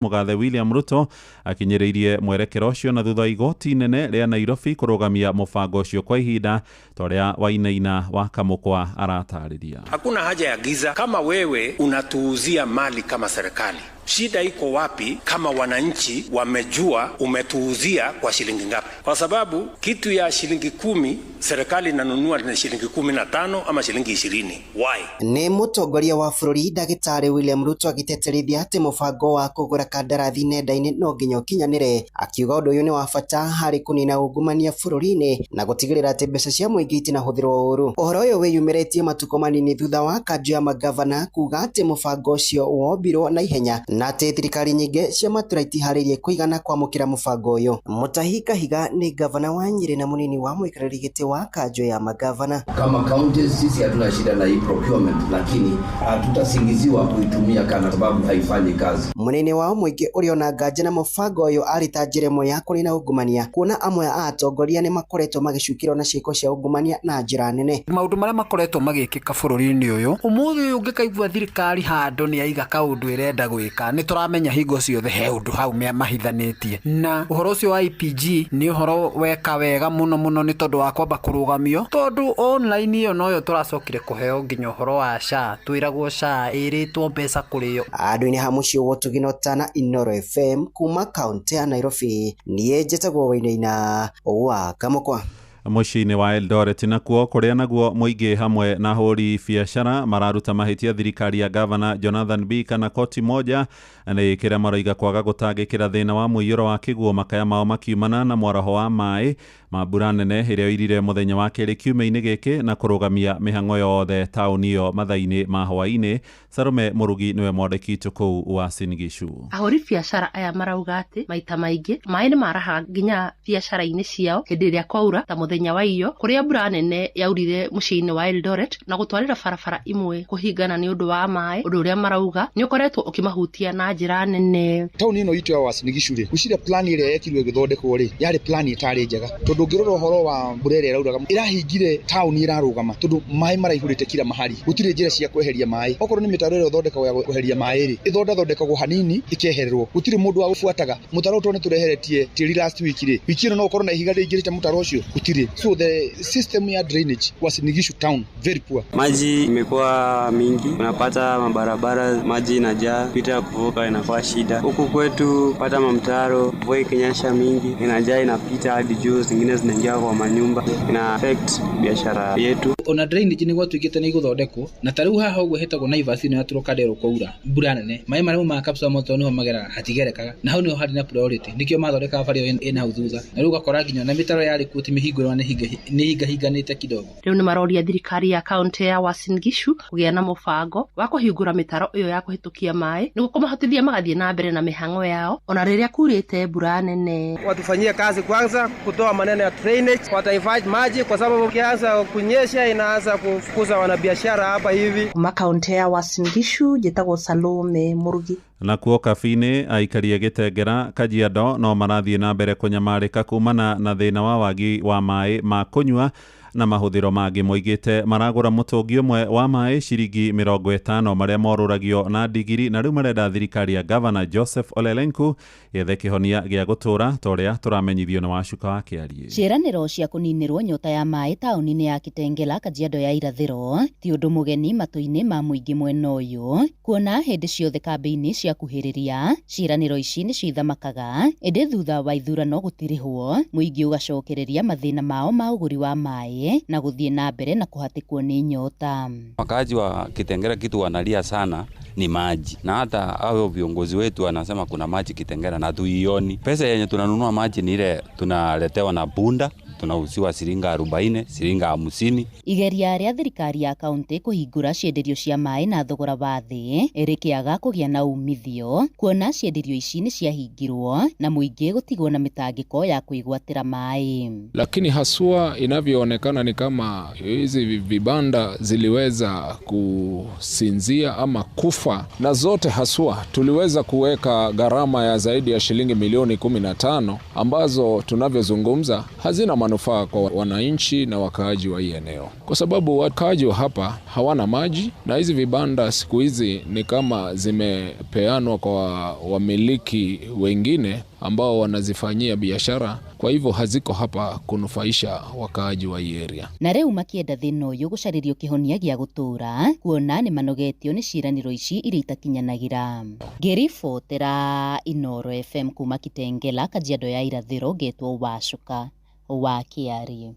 Mũgathe William Ruto akinyĩrĩirie mwerekera ũcio na thutha wa igoti inene rĩa Nairobi kũrũgamia mũbango ũcio kwa ihinda ta ũrĩa Wainaina wa Kamũkwa aratarĩria. Hakuna haja ya giza kama wewe unatuuzia mali kama serikali. Shida iko wapi kama wananchi wamejua umetuuzia kwa shilingi ngapi? Kwa sababu kitu ya shilingi 10 serikali inanunua na shilingi 15 ama shilingi 20. Why? Nĩ mũtongoria wa bũrũri ndagĩtarĩ William Ruto agĩteterithia atĩ mũbango wa kũgũra kandarathi nenda-inĩ no nginya ũkinyanĩre, akiuga ũndũ ũyũ nĩ wa bata harĩ kũnina ungumania bũrũri-inĩ na gũtigĩrĩra atĩ mbeca cia mũingĩ itinahũthĩrwo ũru. Ũhoro ũyũ wĩyumĩrĩtie matukũ manini thutha wa kanjũ ya magavana kuga atĩ mũbango ũcio wombirwo na ihenya na atĩ thirikari nyingĩ cia matũra itiharĩirie kũigana kwamũkĩra mũbango ũyũ. Mutahi Kahiga nĩ gavana wa Nyĩrĩ na mũnini wa mũikarĩri gĩtĩ wa kanjũ ya magavana. Kama counties sisi hatuna shida na hii procurement, lakini hatutasingiziwa kuitumia kana sababu haifanyi kazi. Munene wao mũingĩ ũrĩ ona nganja na mũbango ũyũ arĩ ta njĩra ĩmwe ya kũnina ungumania, kuona amwe a atongoria nĩ makoretwo magĩcukĩrwo na ciĩko cia ungumania na njĩra nene. Maũndũ marĩa makoretwo magĩkĩka bũrũri-inĩ ũyũ ũmũthĩ ũyũ, ũngĩkaigua thirikari handũ nĩ yaiga kaũndũ ĩrenda gwĩka, nĩ tũramenya hingo ciothe he ũndũ hau mahithanĩtie. Na ũhoro ũcio wa IPG nĩ ũhoro weka wega mũno mũno, nĩ tondũ wa kwamba kũrũgamio, tondũ online ĩyo noyo tũracokire kũheo nginya ũhoro wa SHA, twĩragwo SHA ĩrĩtwo mbeca kũrĩo. Andũ-inĩ ha mũciĩ wa Ũtugi na Ũtana, Inooro FM kuma kaunti ya Nairobi, niĩ njĩtagwo Wainaina wa Kamũkwa. Mũciĩ-inĩ wa Eldoret nakuo, kũrĩa naguo mũingĩ hamwe na ahũri biacara mararuta mahĩtia thirikari ya gavana Jonathan B kana koti moja nĩ kĩrĩa maroiga kwaga gũtangĩkĩra thĩna wa mũiyũro wa kĩguũ, makaya mao makiumana na mwaraho wa maĩ ma mbura nene ĩrĩa yoirire mũthenya wa kerĩ kiumia-inĩ gĩkĩ na kũrũgamia mĩhang'o yothe taũni ĩyo mathaa-inĩ ma hwaĩ-inĩ. Salome Mũrugi nĩwe mwandĩki witũ kũu Uasin Gishu. Ahũri biacara aya marauga atĩ maita maingĩ maĩ nĩ marahaga nginya biacara-inĩ ciao hĩndĩ ĩrĩa kwaura, ta mũthenya wa iyo kũrĩa mbura nene yaurire mũciĩ-inĩ wa Eldoret na gũtwarĩra barabara imwe kũhingana nĩ ũndũ wa maĩ, ũndũ ũrĩa marauga nĩ ũkoretwo ũkĩmahutia na njĩra nene. Taũni ĩno itũ ya Uasin Gishu rĩ, gwĩciria plan ĩrĩa yekirwo ĩgĩthondekwo rĩ, yarĩ plan ĩtarĩ njega, tondũ ũngĩrora ũhoro wa mbura ĩrĩa ĩrauraga ĩrahingire taũni ĩrarũgama, tondũ maĩ maraihũrĩte kila mahali, gũtirĩ njĩra cia kweheria maĩ. Okorwo nĩ mĩtaro ĩrĩa ĩthondekagwo ya kweheria maĩ rĩ, ĩthondathondekagwo hanini ĩkehererwo, gũtirĩ mũndũ wa gũbuataga mũtaro. Tondũ nĩ tũreheretie tĩri last week rĩ, wiki ĩno no ũkorwo na ihiga rĩingĩrĩte mũtaro ũcio, gũtirĩ. So the system ya drainage Uasin Gishu town, very poor. Maji imekuwa mingi, unapata mabarabara maji inajaa, pita ya kuvuka inakuwa shida. Huku kwetu pata mamtaro, mvua ikinyesha mingi inajaa, inapita hadi juu, zingine zinaingia kwa manyumba, ina affect biashara yetu. Ona drainage nĩ gwatuĩkĩte nĩ igũthondekwo, na ta rĩu haha ũguo hetagwo Naivas ĩno ya Trocadero, kwaura mbura nene maĩ marĩa maumaga Kapsamot nĩho magereraga, hatigerekaga, na hau nĩho harĩ na priority, nĩkĩo mathondekaga bara ĩyo ĩna hau thutha. Na rĩu ũgakora nginya na mĩtaro yarĩ kuo ti mĩhingũre, nĩ hingahinganĩte kidogo. Rĩu nĩ maroria thirikari ya kaunti ya Uasin Gishu kũgĩa na mũbango wa kũhingũra mĩtaro ĩyo ya kũhĩtũkia maĩ nĩguo kũmahotithia magathiĩ na mbere na mĩhang'o yao ona rĩrĩa kurĩte mbura nene. Watufanyie kazi kwanza kutoa maneno ya drainage, watahifadhi maji, kwa sababu ukianza kunyesha inaanza kufukuza wanabiashara hapa hivi. Kuma kaunti ya Uasin Gishu, njĩtagwo Salome Mũrugi. Nakuo Kabinĩ, aikari a Gĩtengera, Kajiado no marathiĩ na mbere kũnyamarĩka kumana na thĩna wa wagi wa maĩ ma kũnyua na mahũthĩro mangĩ. Moigĩte maragũra mũtũngi ũmwe wa maĩ ciringi 50 marĩa morũragio na ndigiri, na rĩu marenda thirikari ya gavana Joseph Ole Lenku yethe kĩhonia gĩa gũtũra, ta ũrĩa tũramenyithio nĩ Wacuka wa Kĩariĩ. Ciĩranĩro cia kũninĩrwo nyota ya maĩ taũni-inĩ ya Kitengela, Kajiado ya Irathĩro ti ũndũ mũgeni matũ-inĩ ma mũingĩ mwena ũyũ, kuona hĩndĩ ciothe kambĩini cia kuhĩrĩria ciĩranĩro ici nĩcio ithamakaga, ĩndĩ thutha wa ithurano gũtirĩhwo, mũingĩ ũgacokereria mathĩna mao ma ũgũri wa maĩ na gũthiĩ na mbere na kũhatĩkwo nĩ nyota. Wakaaji wa Kitengela kitu wanalia sana ni maji, na hata hao viongozi wetu wanasema kuna maji Kitengela na tuioni. Pesa yenye tunanunua maji ni ile tunaletewa na punda, tunauziwa shilingi 40, shilingi 50. Igeria rĩa thirikari ya kaunti kũhingũra cienderio cia maĩ na thogora wa thĩ rĩkĩaga kũgĩa na umithio, kuona cienderio ici nĩ ciahingirwo na mũingĩ gũtigwo na mĩtangĩko ya kwĩgwatĩra maĩ. Lakini haswa inavyoonekana ni kama hizi vibanda ziliweza kusinzia ama kufa, na zote haswa tuliweza kuweka gharama ya zaidi ya shilingi milioni 15 ambazo tunavyozungumza hazina manufaa. manufaa kwa wananchi na wakaaji wa hii eneo, kwa sababu wakaaji wa hapa hawana maji, na hizi vibanda siku hizi ni kama zimepeanwa kwa wamiliki wengine ambao wanazifanyia biashara, kwa hivyo haziko hapa kunufaisha wakaaji wa hii area. Na rĩu makĩenda thĩna ũyũ gũcarĩrio kĩhonia gĩa gũtũũra kuona nĩ manogetio nĩ ciĩranĩro ici iria itakinyanagĩra. Ngĩribotera Inooro FM kuma Kitengela, Kajiado ya Irathĩro, ngetwo Wacuka wa Kĩarie.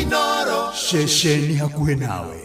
Inooro ceceni hakuhĩ nawe.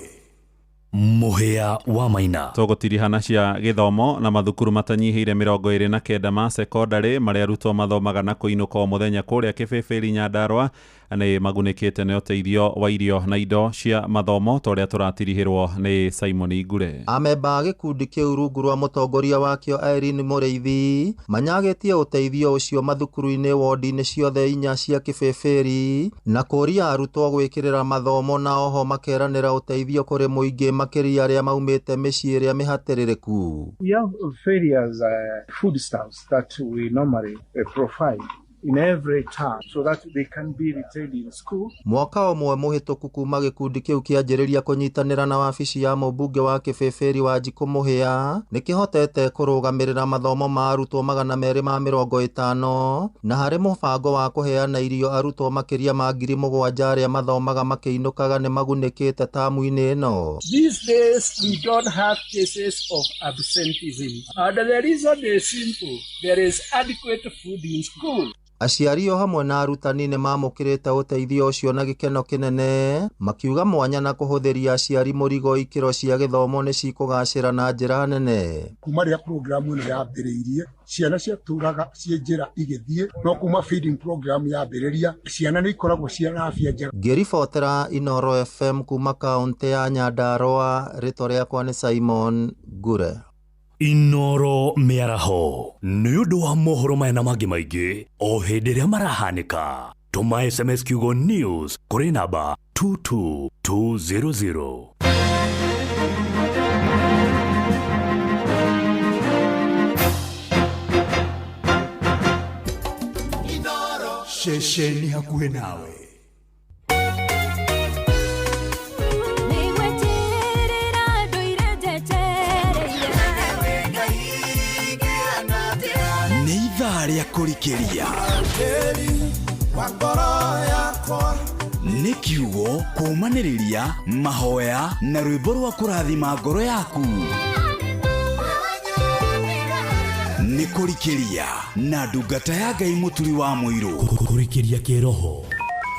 Mũhĩa wa Maina. Tũgũtirihana cia gĩthomo na mathukuru matanyihĩire 29 ma sekondarĩ marĩa arutwo mathomaga na kũinũka o mũthenya kũrĩa Kĩbĩbĩri Nyandarũa nĩ magunĩkĩte nĩ ũteithio wa irio na indo cia mathomo ta ũrĩa tũratirihĩrwo nĩ Simon Ngure. Amemba a gĩkundi kĩu rungu rwa mũtongoria wakĩo Irene Mũrĩithi manyagĩtie ũteithio ũcio mathukuru-inĩ wodi-inĩ ciothe inya cia Kĩbĩbĩri na kũria arutwo gwĩkĩrĩra mathomo na oho makeranĩra ũteithio kũrĩ mũingĩ makĩria arĩa maumĩte mĩciĩ ĩrĩa mĩhatĩrĩrĩku. We have various foodstuffs that we normally provide in every term so that they can be retained in school. Mwaka ũmwe mũhĩtũku kuma gĩkundi kĩu kĩanjĩrĩria kũnyitanĩra na wabici ya mũmbunge wa Kĩbĩbĩri Wanjikũ Mũhĩa nĩkĩhotete kũrũgamĩrĩra mathomo ma arutwo 250 na harĩ mũbango wa kũheana irio arutwo makĩria ma 7,000 arĩa mathomaga makĩinũkaga nĩ magunĩkĩte tamu-inĩ ĩno. These days we don't have cases of absenteeism. And the reason is simple. There is adequate food in school. Aciari o hamwe na arutani nĩ mamũkĩrĩte ũteithio ũcio na gĩkeno kĩnene makiuga mwanya na kũhũthĩria aciari mũrigo ikĩro cia gĩthomo nĩ cikũgacĩra na njĩra nene. Kuma rĩrĩa programu ĩno yambĩrĩirie ciana ciatũraga ciĩ njĩra igĩthiĩ no kuma feeding program yambĩrĩria ciana nĩ ikoragwo ciana afya njega. Ngĩribotera Inooro FM kuma kaũntĩ ya Nyandarũa, rĩtwa rĩakwa nĩ Simon Ngure. Inooro mĩaraho nĩ ũndũ wa mohoro maya na mangĩ maingĩ o hĩndĩ ĩrĩa marahanĩka. Tũma SMS kiugo news kũrĩ namba 22200. Inooro ceceni hakuhĩ nawe. Rĩa kũrikĩria nĩ kiugo kũũmanĩrĩria mahoya na rwĩmbo rwa kũrathima ngoro yaku. Nĩ kũrikĩria na ndungata ya Ngai Mũturi wa Mũirũ. Kũrikĩria kĩroho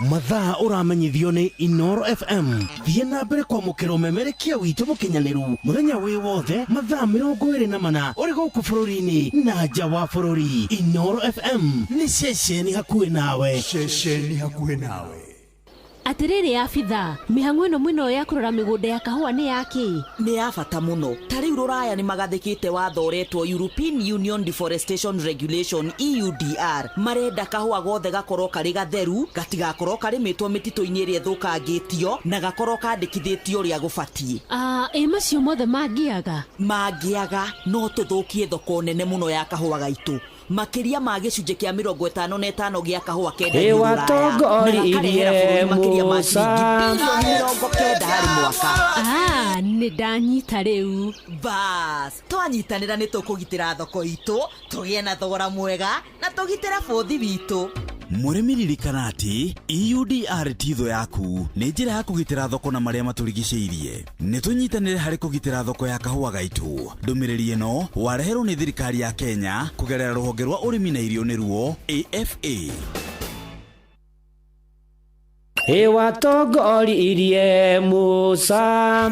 mathaa ũramenyithio nĩ Inooro FM. Thiĩ na mbere kwamũkĩra ũmemerekia witũ mũkinyanĩru mũthenya wĩ wothe mathaa 24 ũrĩ gũkũ bũrũri-inĩ na nja wa bũrũri. Inooro FM nĩ ceceni hakuhĩ nawe. Ceceni hakuhĩ nawe. Atiriri abitha, mĩhang'o ĩno mwĩnayo ya kũrora mĩgũnda ya kahũa nĩ ya kĩ? Nĩ ya bata mũno. Ta rĩu rũraya nĩ magathĩkĩte watho ũretwo European Union Deforestation Regulation EUDR. Marenda kahũa gothe gakorwo karĩ gatheru, gatigakorwo karĩmĩtwo mĩtitũ-inĩ ĩrĩa ĩthũkangĩtio na gakorwo kandĩkithĩtio ũrĩa gũbatiĩ. Ĩ macio mothe mangĩaga? Mangĩaga no tũthũkie thoko nene mũno ya kahũa gaitũ. Makĩria ma gĩcunjĩ kĩa 55 gĩa kahũa kendagio Rũraya na gakarehera bũrũri makĩria ma ciringi bilioni 90 harĩ mwaka. Nĩ ndanyita rĩu. Bas, twanyitanĩra nĩ tũkũgitĩra thoko itũ, tũgĩe na thogora mwega na tũgitĩre bũthi witũ. Mũrĩmi ririkana atĩ EUDR ti thũ yaku, nĩ njĩra ya kũgitĩra thoko na marĩa matũrigicĩirie. Nĩ tũnyitanĩre harĩ kũgitĩra thoko ya kahũa gaitũ. Ndũmĩrĩri ĩno wareherwo nĩ thirikari ya Kenya kũgerera rũhonge rwa ũrĩmi na irio nĩruo AFA. Ĩwatongoririe Musa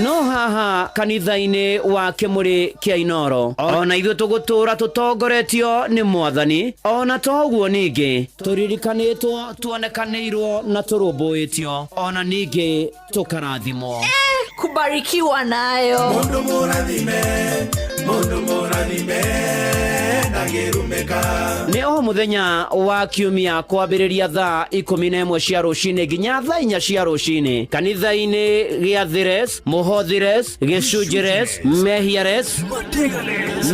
no haha kanitha-inĩ wa Kĩmũrĩ kĩa Inooro ona ithuĩ tũgũtũra tũtongoretio nĩ Mwathani ona toguo ningĩ tũririkanĩtwo tuonekanĩirwo na tũrũmbũĩtio ona ningĩ tũkarathimwo kubarikiwa nayo. Mundu mũrathime, Mũndũ mũrathime ndangĩrumĩka. Nĩ o mũthenya wa kiumia kwambĩrĩria thaa 11 cia rũcinĩ nginya thaa 4 cia rũcinĩ kanitha-inĩ gĩa Thires, Mũhothires, Gĩcunjĩres, Mehiares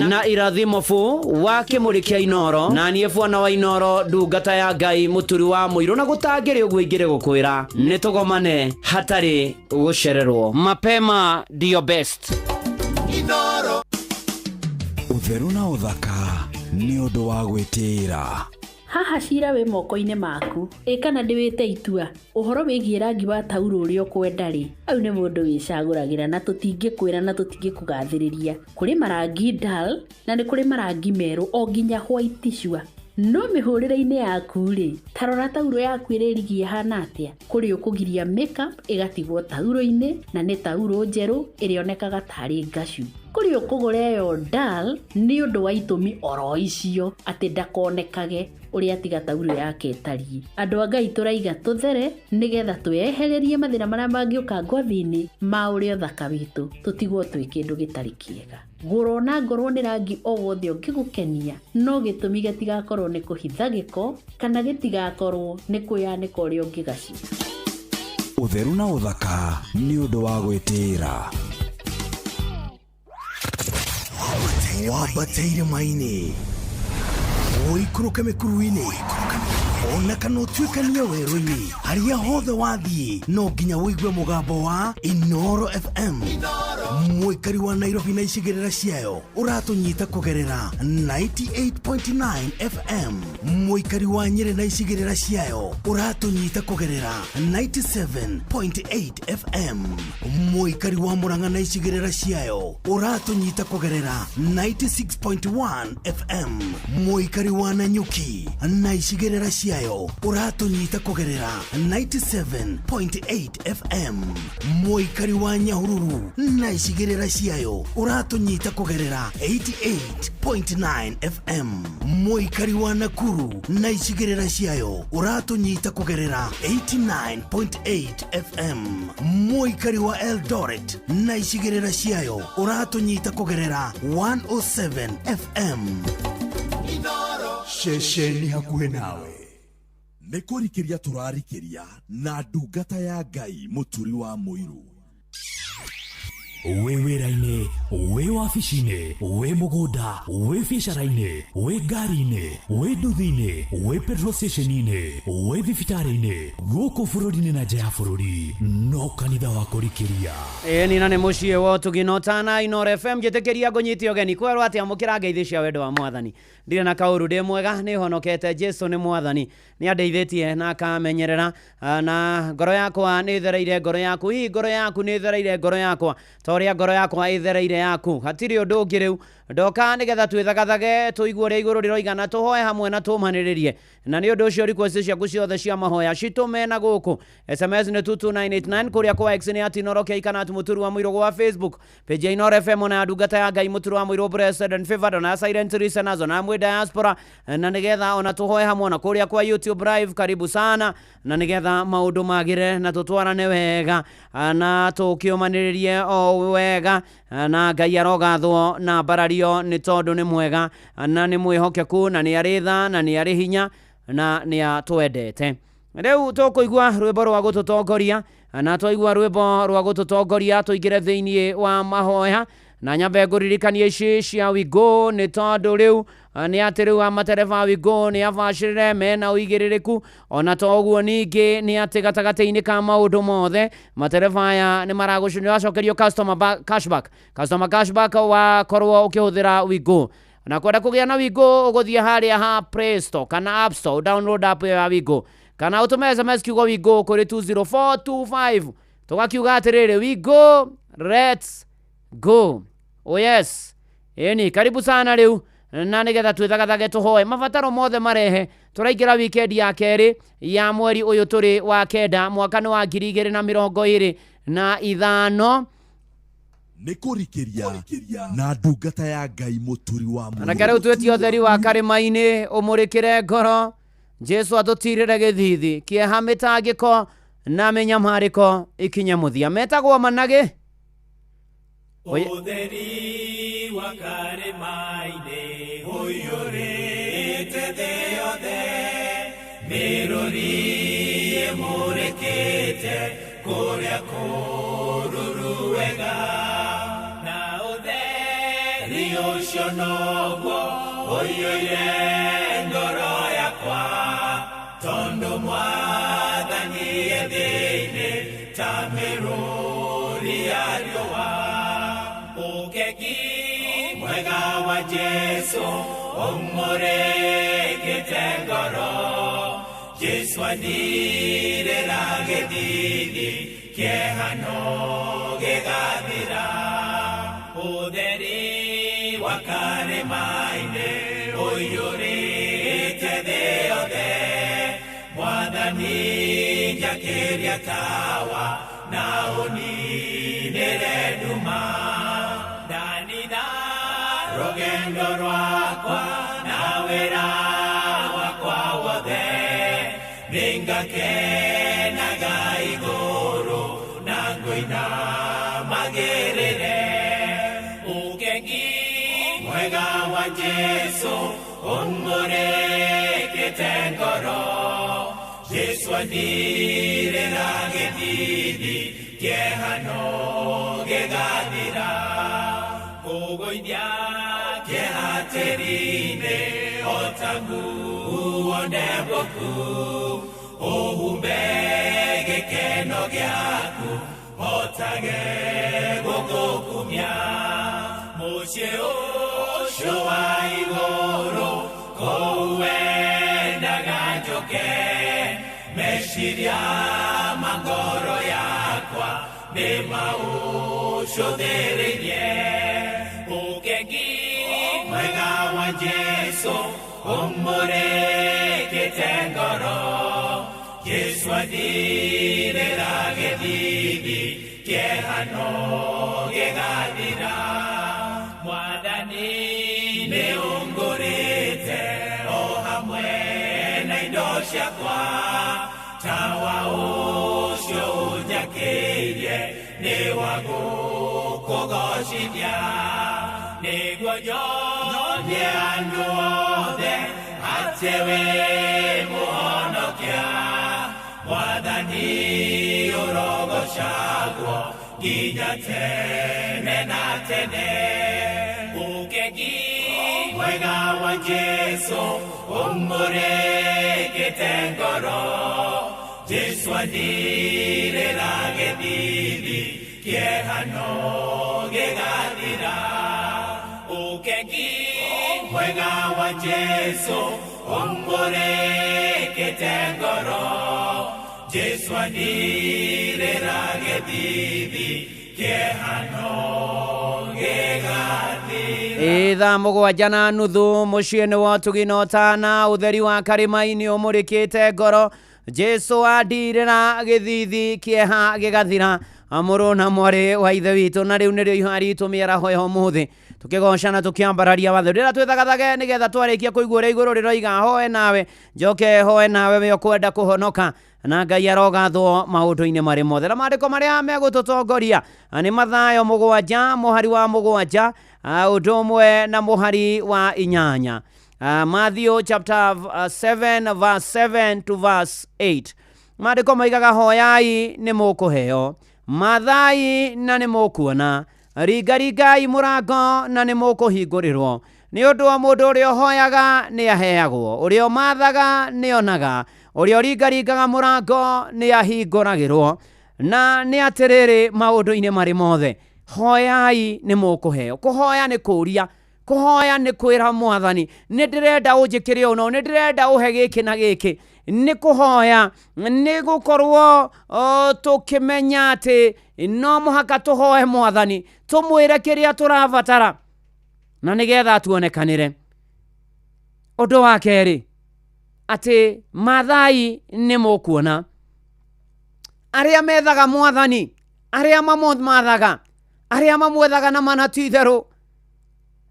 na Irathimobu wa kĩmũrĩ kĩa Inoro na niĩ bwana wa Inoro ndungata ya Ngai mũturi wa mũirũ na gũtangĩrĩ ũguo ingĩrĩ gũkwĩra nĩ tũgomane hatarĩ gũcererwo. Mapema ndio best. Inoro. Ũtheru na ũthaka nĩ ũndũ wa gwĩtĩĩra. Haha cira wĩ moko-inĩ maku. Ĩ kana ndĩwĩte itua? Ũhoro wĩgiĩ rangi wa taurũ ũrĩa ũkwenda rĩ, au nĩ mũndũ wĩcagũragĩra na tũtingĩkwĩra na tũtingĩkũgathĩrĩria. Kũrĩ marangi dull na nĩ kũrĩ marangi merũ o nginya white cua. No mĩhũrĩre-inĩ yaku rĩ, ta rora taurũ yaku ĩrĩrigie ĩhana atĩa. Kũrĩ ũkũgiria makeup ĩgatigwo taurũ-inĩ na nĩ taurũ njerũ ĩrĩonekaga tarĩ ngacu. Kũrĩ ũkũgũra ĩyo dull nĩ ũndũ wa itũmi oro icio atĩ ndakonekage ũrĩa tiga taurũ yake ĩtariĩ. Andũ a Ngai tũraiga tũthere nĩgetha twĩyehererie mathĩna marĩa mangĩũka ngothi-inĩ ma ũrĩa ũthaka witũ tũtigwo twĩ kĩndũ gĩtarĩ kĩega. Gũra ona ngorwo nĩ rangi o wothe ũngĩgũkenia no gĩtũmi gĩtigakorwo nĩ kũhitha gĩko kana gĩtigakorwo nĩ kwĩyanĩka ũrĩa ũngĩgacia. Ũtheru na ũthaka nĩ ũndũ wa gwĩtĩĩra. Wambate irĩma-inĩ, ũikũrũke mĩkuru-inĩ, ona kana ũtuĩkanie werũ-inĩ, harĩa hothe wathiĩ no nginya ũigue mũgambo wa Inoro FM. Mũikari wa Nairobi na icigĩrĩra ciayo ũratũnyita kũgerera 98.9 FM. Mũikari wa Nyĩrĩ na icigĩrĩra ciayo ũratũnyita kũgerera 97.8 FM. Mũikari wa Murang'a na icigĩrĩra ciayo ũratũnyita kũgerera 96.1 FM. Mũikari wa Nanyuki na icigĩrĩra ciayo ũratũnyita kũgerera 97.8 FM. Mũikari wa Nyahururu na icigĩrĩra ciayo ũratũnyita kũgerera 88.9 FM. Mũikari wa Nakuru na icigĩrĩra ciayo ũratũnyita kũgerera 89.8 FM. Mũikari wa Eldoret na icigĩrĩra ciayo ũratũnyita kũgerera 107 FM. Ceceni hakuhĩ nawe. Nĩ kũrikĩria tũrarikĩria na ndungata ya Ngai mũturi wa mũirũ. Wĩ wĩra-inĩ, wĩ wabici-inĩ, wĩ mũgũnda, wĩ biacara-inĩ, wĩ ngari-inĩ, wĩ nduthi-inĩ, wĩ petrol station-inĩ, wĩ thibitarĩ-inĩ, gũkũ bũrũri-inĩ na nja ya bũrũri, no kanitha wa kũrikĩria. Ĩni na nĩ mũciĩ wa ũtugi na ũtana Inoro FM njĩtĩkĩria ngũnyite ũgeni kwerwo atĩ amũkĩra ngeithi cia wendo wa mwathani. Ndirĩ na kaũru, ndĩ mwega, nĩ honokete, Jesu nĩ mwathani, nĩ andeithĩtie na akamenyerera, na ngoro yakwa nĩ ĩthereire ngoro yaku, hihi ngoro yaku nĩ ĩthereire ngoro yakwa ta ũrĩa ngoro yakwa ĩthereire yaku. Hatirĩ ũndũ ũngĩ rĩu ndoka nĩgetha twĩthagathage tũigue ũrĩa igũrũ rĩroiga na tũhoe hamwe na tũmanĩrĩrie, na nĩ ũndũ ũcio request ciaku ciothe cia mahoya citũme na gũkũ SMS nĩ 22989 kũrĩa kwa X nĩ at Inoro K kana at Mũturi wa Mũirũ gwa Facebook page ya Inoro FM ona ya ndungata ya Ngai Mũturi wa Mũirũ blessed and favored ona ya silent listeners ona ya mwĩ diaspora, na nĩgetha ona tũhoe hamwe na kũrĩa kwa YouTube live, karibu sana, na nĩgetha maũndũ magĩre na tũtwarane wega na tũkĩũmanĩrĩrie o wega, na Ngai arogathwo na mbarario nĩ tondũ nĩ mwega na nĩ mwĩhokeku na nĩ arĩ tha na nĩ arĩ hinya na nĩ atwendete. Rĩu tũkũigua rwĩmbo rwa gũtũtongoria, na twaigua rwĩmbo rwa gũtũtongoria tũingĩre thĩinĩ wa mahoya, na nyambe ngũririkanie ici cia Wigo nĩ tondũ rĩu nĩ atĩ rĩu matereba Wigo nĩ abacĩrĩre mena ũigĩrĩrĩku, ona to ũguo ningĩ nĩ atĩ gatagatĩ-inĩ ka maũndũ mothe matereba aya nĩ maragũcokerio customer cashback, customer cashback wakorwo ũkĩhũthĩra Wigo. Na kwenda kũgĩa na Wigo ũgũthiĩ harĩa ha Play Store kana App Store, download app ya Wigo kana ũtũme SMS kiugo Wigo kũrĩ 20425 tũgakiuga atĩrĩrĩ, Wigo let's go. Oh yes. Ĩni karibu sana rĩu na nĩgetha twĩthagathage tũhoe mabataro mothe marehe. Tũraingĩra weekend ya kerĩ ya mweri ũyũ tũrĩ wa kenda mwaka nĩ wa 2025. Nĩ kũrikĩria na ndungata ya Ngai Mũturi wa Mũirũ. Reke rĩu twĩtie ũtheri wa karĩma-inĩ ũmũrĩkĩre ngoro, Jesu atũtirĩre gĩthithi, kĩeha, mĩtangĩko na mĩnyamarĩko ikinye mũthia. Metagwo managĩ Ũtheri wa karĩma-inĩ ũiyũrĩte thĩ yothe, mĩrũri ĩmũrĩkĩte kũrĩa kũruru wega, na ũtheri ũcio noguo ũiyũire ngoro yakwa, tondũ Mwathani e thĩinĩ ta mĩrũri ya riũa. Ũkengi mwega wa Jesũ ũmũrĩkĩte ngoro, Jesũ andirĩra gĩthithi kĩeha no gĩgathira. Ũtheri wa karĩma-inĩ ũiyũrĩte thĩ yothe, Mwathani njakĩria tawa na ũninĩre nduma. Ndanina rũgendo rwakwa na wĩra wakwa wothe, nĩngakenaga igũrũ na ngũina magĩrĩre. Ũkengi mwega wa Jesũ ũmũrĩkĩte ngoro, Jesũ andirĩra gĩthithi kĩeha no gĩgathira. Kũgũithia kĩeha tĩri-inĩ o ta nguo ndembũku, ũhumbe gĩkeno gĩaku hotage gũgũkumia. Mũciĩ ũcio wa igũrũ kũu wendaga njũke, meciria ma ngoro yakwa nĩ maũcũthĩrĩrie. Ũkengi mwega wa Jesũ ũmũrĩkĩte ngoro, Jesũ andirĩra gĩthithi kĩeha no gĩgathira. Mwathani nĩ ũngũrĩte o hamwe na indo ciakwa, tawa ũcio ũnjakĩirie nĩ wa gũkũgocithia. Nĩguo nyonie andũ othe atĩ wĩ mũhonokia, Mwathani ũrogocagwo nginya tene na tene. Ũkengi mwega wa Jesũ ũmũrĩkĩte ngoro, Jesũ andirĩra gĩthithi kĩeha no gĩgathira. Ũkengi mwega wa Jesũ ũmũrĩkĩte ngoro, Jesũ andirĩra gĩthithi kĩeha no gĩgathira. Ithaa 7:30 mũciĩ-inĩ wa ũtugi na ũtana, ũtheri wa karĩma-inĩ ũmũrĩkĩte ngoro, Jesũ andirĩra gĩthithi kĩeha gĩgathira. Mũrũ na mwarĩ wa ithe witũ, na rĩu nĩrĩo ihoya ritũ mĩaraho ya ũmũthĩ, tũkĩgocana tũkĩambararia watho. Rĩrĩa twĩthagathage nĩgetha twarĩkia kũigua ũrĩa igũrũ rĩroiga, hoe nawe njoke hoe nawe we ũkwenda kũhonoka, na Ngai arogathwo maũndũ-inĩ marĩ mothe. Na maandĩko marĩa megũtũtongoria nĩ Mathayo 7 mũhari wa 7 ũndũ ũmwe na mũhari wa 8. Matthew chapter 7 verse 7 to verse 8. Maandĩko moigaga hoyai nĩ mũkũheo, mathai na nĩ mũkuona, ringaringai mũrango na nĩ mũkũhingũrĩrwo. Nĩ ũndũ wa mũndũ ũrĩa ũhoyaga nĩ aheagwo, ũrĩa ũmathaga nĩ onaga, ũrĩa ũringaringaga mũrango nĩ ahingũragĩrwo. Na nĩ atĩrĩrĩ maũndũ-inĩ marĩ mothe, hoyai nĩ mũkũheo. Kũhoya nĩ kũũria, kũhoya nĩ kwĩra Mwathani nĩ ndĩrenda ũnjĩkĩre ũũ, nĩ ndĩrenda ũhe gĩkĩ na gĩkĩ. Nĩ kũhoya nĩ gũkorwo tũkĩmenya atĩ no mũhaka tũhoe Mwathani, tũmwĩre kĩrĩa tũrabatara na nĩgetha atuonekanĩre. Ũndũ wa kerĩ, atĩ mathai nĩ mũkuona. Arĩa methaga Mwathani, arĩa mamũmathaga, arĩa mamwethaga na mana ti itherũ,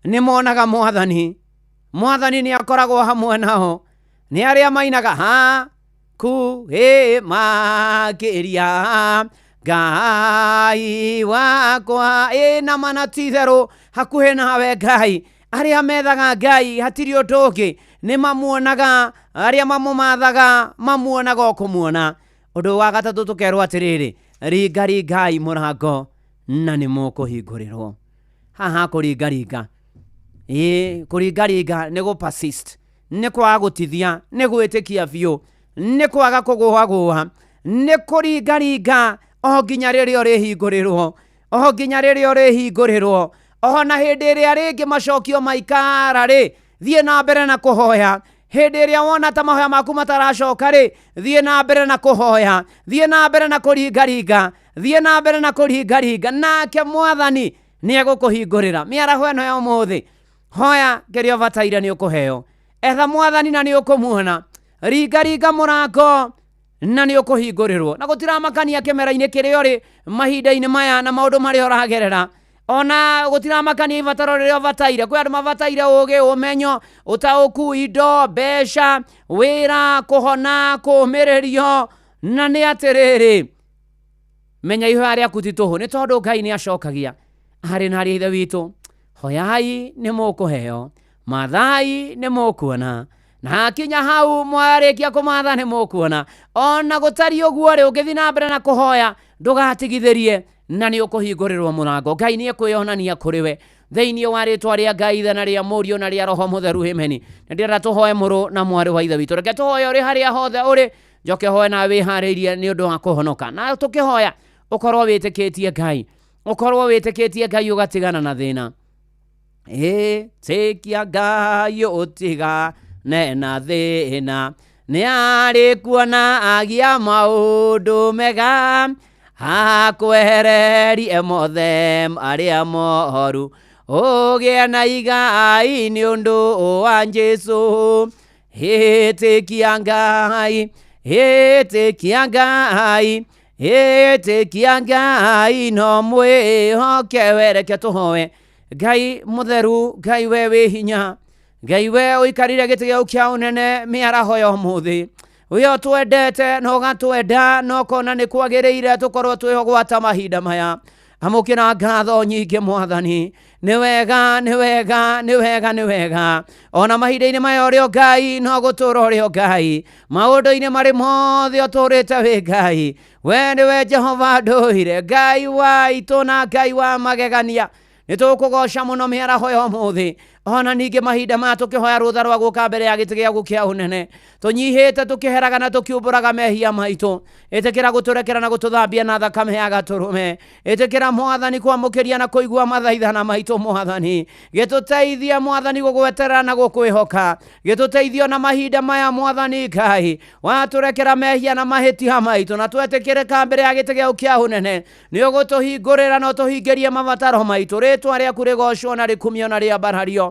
nĩ monaga Mwathani. Mwathani nĩ akoragwo hamwe nao. Nĩ arĩa mainaga hakuhĩ makĩria Ngai wakwa ĩ na mana ti itherũ hakuhĩ nawe Ngai. Arĩa methaga Ngai hatirĩ ũndũ ũngĩ nĩ mamuonaga, arĩa mamũmathaga mamuonaga o kũmuona. Ũndũ wa gatatũ tũkerwo atĩrĩrĩ, ringaringai mũrango na nĩ mũkũhingũrĩrwo. Haha kũringaringa, ĩĩ kũringaringa nĩ gũ persist, nĩ kwaga gũtithia, nĩ gwĩtĩkia biũ, nĩ kwaga kũgũagũa, nĩ kũringaringa o nginya rĩrĩa ũrĩhingũrĩrwo, o nginya rĩrĩa ũrĩhingũrĩrwo. Ona hĩndĩ ĩrĩa rĩngĩ macokio maikara rĩ, thiĩ na mbere na kũhoya. Hĩndĩ ĩrĩa wona ta mahoya maku mataracoka rĩ, thiĩ na mbere na kũhoya, thiĩ na mbere na kũringaringa, thiĩ na mbere na kũringaringa, nake Mwathani nĩ egũkũhingũrĩra. Mĩaraho ĩno ya ũmũthĩ, hoya kĩrĩa ũbataire nĩ ũkũheo. Etha Mwathani na nĩ ũkũmuona. Ringaringa mũrango na nĩ ũkũhingũrĩrwo. Na gũtiramakania kĩmera-inĩ kĩrĩa ũrĩ mahinda-inĩ maya na maũndũ marĩa ũragerera, ona gũtiramakania ibataro rĩrĩa ũbataire. Kwĩ andũ mabataire ũgĩ, ũmenyo, ũtaũku, indo, mbeca, wĩra, kũhona, kũũmĩrĩrio. Na nĩ atĩrĩrĩ, menya ihoya rĩaku ti tũhũ, nĩ tondũ Ngai nĩ acokagia. Arĩ na arĩ ithe witũ, hoyai nĩ mũkũheo, mathai nĩ mũkuona, na hakinya hau mwarĩkia kũmatha nĩ mũkuona. Ona gũtariĩ ũguo rĩ, ũngĩthiĩ na mbere na kũhoya ndũgatigithĩrie, na nĩ ũkũhingũrĩrwo mũrango. Ngai nĩ ekwĩyonania kũrĩ we thĩinĩ wa rĩtwa rĩa Ngai Ithe na rĩa Mũriũ na rĩa Roho Mũtheru. Ameni. Nĩ ndĩrenda tũhoe mũrũ na mwarĩ wa Ithe witũ. Reke tũhoe ũrĩ harĩa hothe ũrĩ, njoke hoe nawe wĩharĩirie nĩ ũndũ wa kũhonoka. Na tũkĩhoya ũkorwo wĩtĩkĩtie Ngai, ũkorwo wĩtĩkĩtie Ngai ũgatigana na thĩna. Ĩtĩkia Ngai ũtigane na thĩna, nĩ arĩ kuona agia maũndũ mega, akwehererie mothe marĩa moru, ũgĩe na igai nĩ ũndũ wa Jesũ. Ĩtĩkia Ngai, ĩtĩkia Ngai, ĩtĩkia Ngai, no mwĩhoke we. Reke tũhoe. Ngai mũtheru, Ngai we wĩ hinya, Ngai we ũikarire gĩtĩ gĩaku kĩa ũnene mĩaraho ya ũmũthĩ, we ũtwendete na ũgatwenda na ũkona nĩ kwagĩrĩire tũkorwo twĩho gwata mahinda maya. Amũkĩra ngatho nyingĩ Mwathani, nĩ wega, nĩ wega, nĩ wega, nĩ wega. Ona mahinda-inĩ maya ũrĩ o Ngai, no gũtũũra ũrĩ o Ngai, maũndũ-inĩ marĩ mothe ũtũũrĩte wĩ Ngai. We nĩwe Jehova ndũire, Ngai wa itũ na Ngai wa magegania. Nĩ tũkũgoca mũno mĩaraho ya ũmũthĩ. Ona ningĩ mahinda maya tũkĩhoya rũtha rwa gũka mbere ya gĩtĩ gĩaku kĩa ũnene, tũnyihĩte tũkĩheraga na tũkiumbũraga mehia maitũ. Ĩtĩkĩra gũtũrekera na gũtũthambia na thakame ya gatũrũme. Ĩtĩkĩra Mwathani kwamũkĩria na kũigua mathaithana maitũ. Mwathani gĩtũteithie, Mwathani gũgweterera na gũkwĩhoka. Gĩtũteithie na mahinda maya Mwathani Ngai, watũrekera mehia na mahĩtia maitũ, na twetĩkĩrĩka mbere ya gĩtĩ gĩaku kĩa ũnene, nĩ ũgũtũhingũrĩra na ũtũhingĩrie mabataro maitũ. Rĩtwa rĩaku rĩgocwo na rĩkumio na rĩambarario.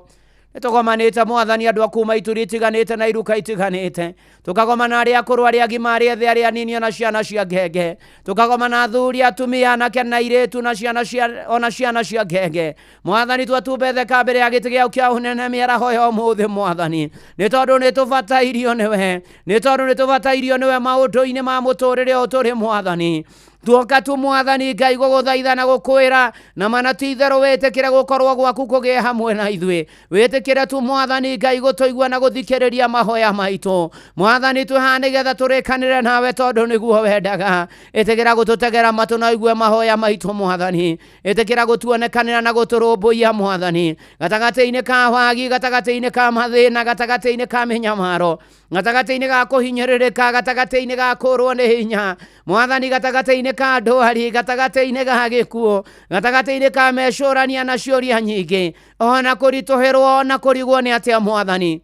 Nĩ tũgomanĩte Mwathani andũ a kuma ituri itiganĩte na iruka itiganĩte, tũkagomana arĩa akũrũ, arĩa agima, arĩa ethĩ, arĩa anini, ona ciana cia ngenge, tũkagomana athuri, atumia, anake na airĩtu, na ciana cia ona ciana cia ngenge. Mwathani twatumbetheka mbere ya gĩtĩ gĩaku kĩa ũnene mĩaraho ya ũmũthĩ Mwathani, nĩ tondũ nĩ tũbatairio nĩwe, nĩ tondũ nĩ tũbatairio nĩwe maũndũ-inĩ ma mũtũrĩre ũyũ tũrĩ Mwathani. Tuoka tu Mwathani Ngai gũgũthaitha na gũkwĩra na mana ti itherũ wĩtĩkĩre gũkorwo gwaku kũgĩe hamwe na ithuĩ. Wĩtĩkĩre tu Mwathani Ngai gũtũigua na gũthikĩrĩria mahoya maitũ. Mwathani twĩ haha nĩgetha tũrĩkanĩre nawe tondũ nĩguo wendaga. Ĩtĩkĩra gũtũtegera matũ na ũigue mahoya maitũ Mwathani. Ĩtĩkĩra gũtuonekanĩra na gũtũrũmbũiya Mwathani, gatagatĩ-inĩ ka wagi, gatagatĩ-inĩ ka mathĩna, gatagatĩ-inĩ ka mĩnyamaro, gatagatĩ-inĩ ga kũhinyĩrĩrĩka, gatagatĩ-inĩ ga kũrwo nĩ hinya Mwathani, gatagatĩ-inĩ ka ndwari, gatagatĩ-inĩ ga gĩkuũ, gatagatĩ-inĩ ka mecũrania na ciũria nyingĩ, ona kũritũhĩrwo na kũrigwo nĩ atĩa Mwathani.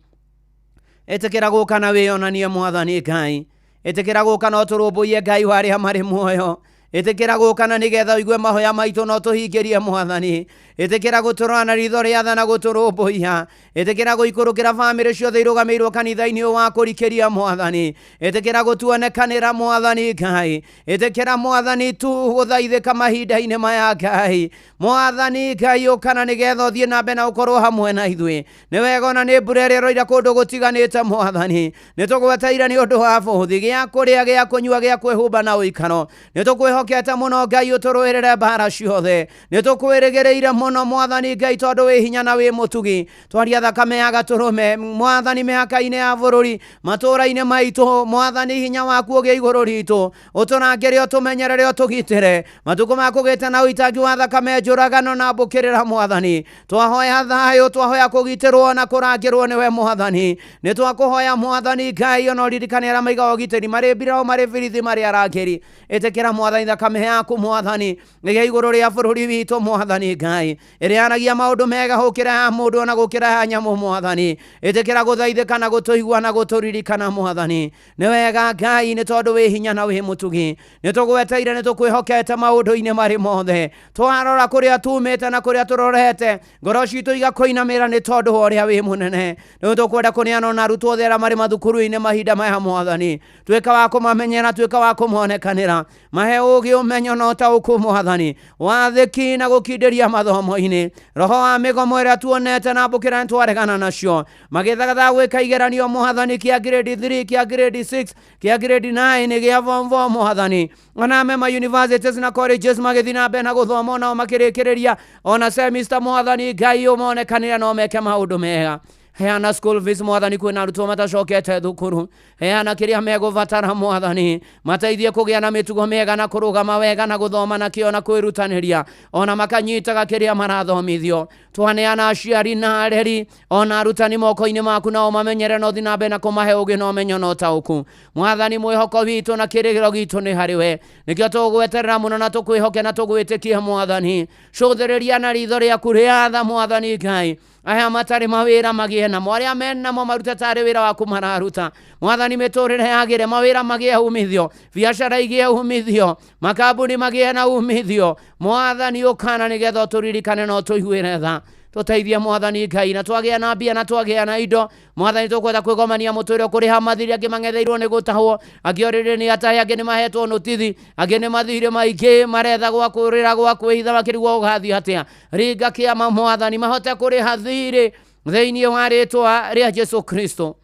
Ĩtĩkĩra gũka na wĩyonanie Mwathani Ngai. Ĩtĩkĩra gũka na ũtũrũmbũiye Ngai wa arĩa marĩ muoyo. Ĩtĩkĩra gũka na nĩgetha ũigue mahoya maitũ na ũtũhingĩrie Mwathani. Ĩtĩkĩra gũtũrora na ritho rĩa tha na gũtũrũmbũiya. Ĩtĩkĩra gũikũrũkĩra bamĩrĩ ciothe irũgamĩirwo kanitha-inĩ ũyũ wa kũrikĩria Mwathani. Ĩtĩkĩra gũtuonekanĩra Mwathani Ngai. Ĩtĩkĩra Mwathani tu gũthaithĩka mahinda-inĩ maya Ngai. Mwathani Ngai ũkana nĩgetha ũthiĩ na mbere na ũkorwo hamwe na ithuĩ. Nĩ wega ona nĩ mbura ĩrĩa ĩroira kũndũ gũtiganĩte Mwathani. Nĩ tũgweteire nĩ ũndũ wa bũthi, gĩa kũrĩa, gĩa kũnyua, gĩa kwĩhumba na ũikaro. Nĩ tũkwĩhoka Nĩtũkwĩhokete mũno Ngai ũtũrũĩrĩre mbara ciothe. Nĩtũkwĩrĩgĩrĩire mũno Mwathani Ngai tondũ wĩ hinya na wĩ mũtugi. Twaria thakame ya gatũrũme Mwathani mĩhaka-inĩ ya bũrũri, matũũra-inĩ maitũ. Mwathani hinya waku ũgĩe igũrũ ritũ, ũtũrangĩre, ũtũmenyerere, ũtũgitĩre matukũ ma kũgĩte na ũitangi wa thakame, njũragano na mbũkĩrĩra. Mwathani twahoya thayũ, twahoya kũgitĩrwo na kũrangĩrwo nĩwe Mwathani. Nĩ twakũhoya Mwathani Ngai ona ũririkane arĩa maigaga ũgitĩri, marĩ mbirarũ, marĩ birithi, marĩ arangĩri. Ĩtĩkĩra Mwathani thakame yaku Mwathani ĩgĩe igũrũ rĩa bũrũri witũ. Mwathani Ngai ĩrĩa yaragia maũndũ mega gũkĩra ya mũndũ ona gũkĩra ya nyamũ. Mwathani ĩtĩkĩra gũthaithĩka na gũtũigua na gũtũririkana. Mwathani nĩ wega Ngai, nĩ tondũ wĩ hinya na wĩ mũtugi. Nĩ tũgweteire, nĩ tũkwĩhokete maũndũ-inĩ marĩ mothe. Twarora kũrĩa tumĩte na kũrĩa tũrorete, ngoro citũ igakũinamĩra nĩ tondũ wa ũrĩa wĩ mũnene. Rĩu tũkwenda kũneana ona arutwo othe arĩa marĩ mathukuru-inĩ mahinda maya. Mwathani tuĩka wa kũmamenyera, tuĩka wa kũmonekanĩra, mahe ũgĩ, ũmenyo na ũtaũku. Mwathani wathĩki na gũkindĩria mathomo-inĩ, roho wa mĩgomo ĩrĩa tuonete na mbũkĩra nĩtwaregana nacio magĩthagathaga gwĩka igeranio. Mwathani kĩa grade 3, kĩa grade 6, kĩa grade 9, gĩa form 4, Mwathani ona mema universities na colleges magĩthiĩ na mbere na gũthoma, onao makĩrĩkĩrĩria ona semester. Mwathani Ngai ũmonekanĩre no meke maũndũ mega. Heana school fees. Mwathani kwĩna arutwo matacokete thukuru, heana kĩrĩa megũbatara. Mwathani mateithie kũgĩa na mĩtugo mĩega na kũrũgama wega na gũthoma na kĩo na kwĩrutanĩria, ona makanyitaga kĩrĩa marathomithio. Twaneana aciari na areri ona arutani moko-inĩ maku, nao mamenyere no thiĩ na mbere na kũmahe ũgĩ na ũmenyo na ũtaũku. Mwathani mwĩhoko witũ na kĩrĩgĩro gitũ nĩ harĩ we, nĩkĩo tũgweterera mũno na tũkwĩhoke na tũgwĩtĩkie. Mwathani cũthĩrĩria na ritho rĩaku rĩa tha. Mwathani Ngai aya matarĩ mawĩra magĩe namo, arĩa menamo marute tarĩ wĩra waku mararuta. Mwathani mĩtũrĩre yagĩre, mawĩra magĩe umithio, biacara igĩe umithio, makambuni magĩe na umithio. Mwathani ũkana nĩgetha ũtũririkane na ũtũiguĩre tha, tũteithie Mwathani Ngai. Na twagĩa na mbia na twagĩa na indo, Mwathani tũkwenda kwĩgomania mũtũrĩre kũrĩha mathirĩ. Angĩ mang'etheirwo nĩ gũtahwo, angĩ orĩrĩ nĩ atahe, angĩ nĩ mahetwo notithi, angĩ nĩ mathirĩ maingĩ maretha gwa kũrĩra, gwa kwĩhitha, makĩrigwo gũgathiĩ atĩa. Ringa kĩama Mwathani mahote kũrĩha thirĩ thĩinĩ wa rĩtwa rĩa Jesu Kristo,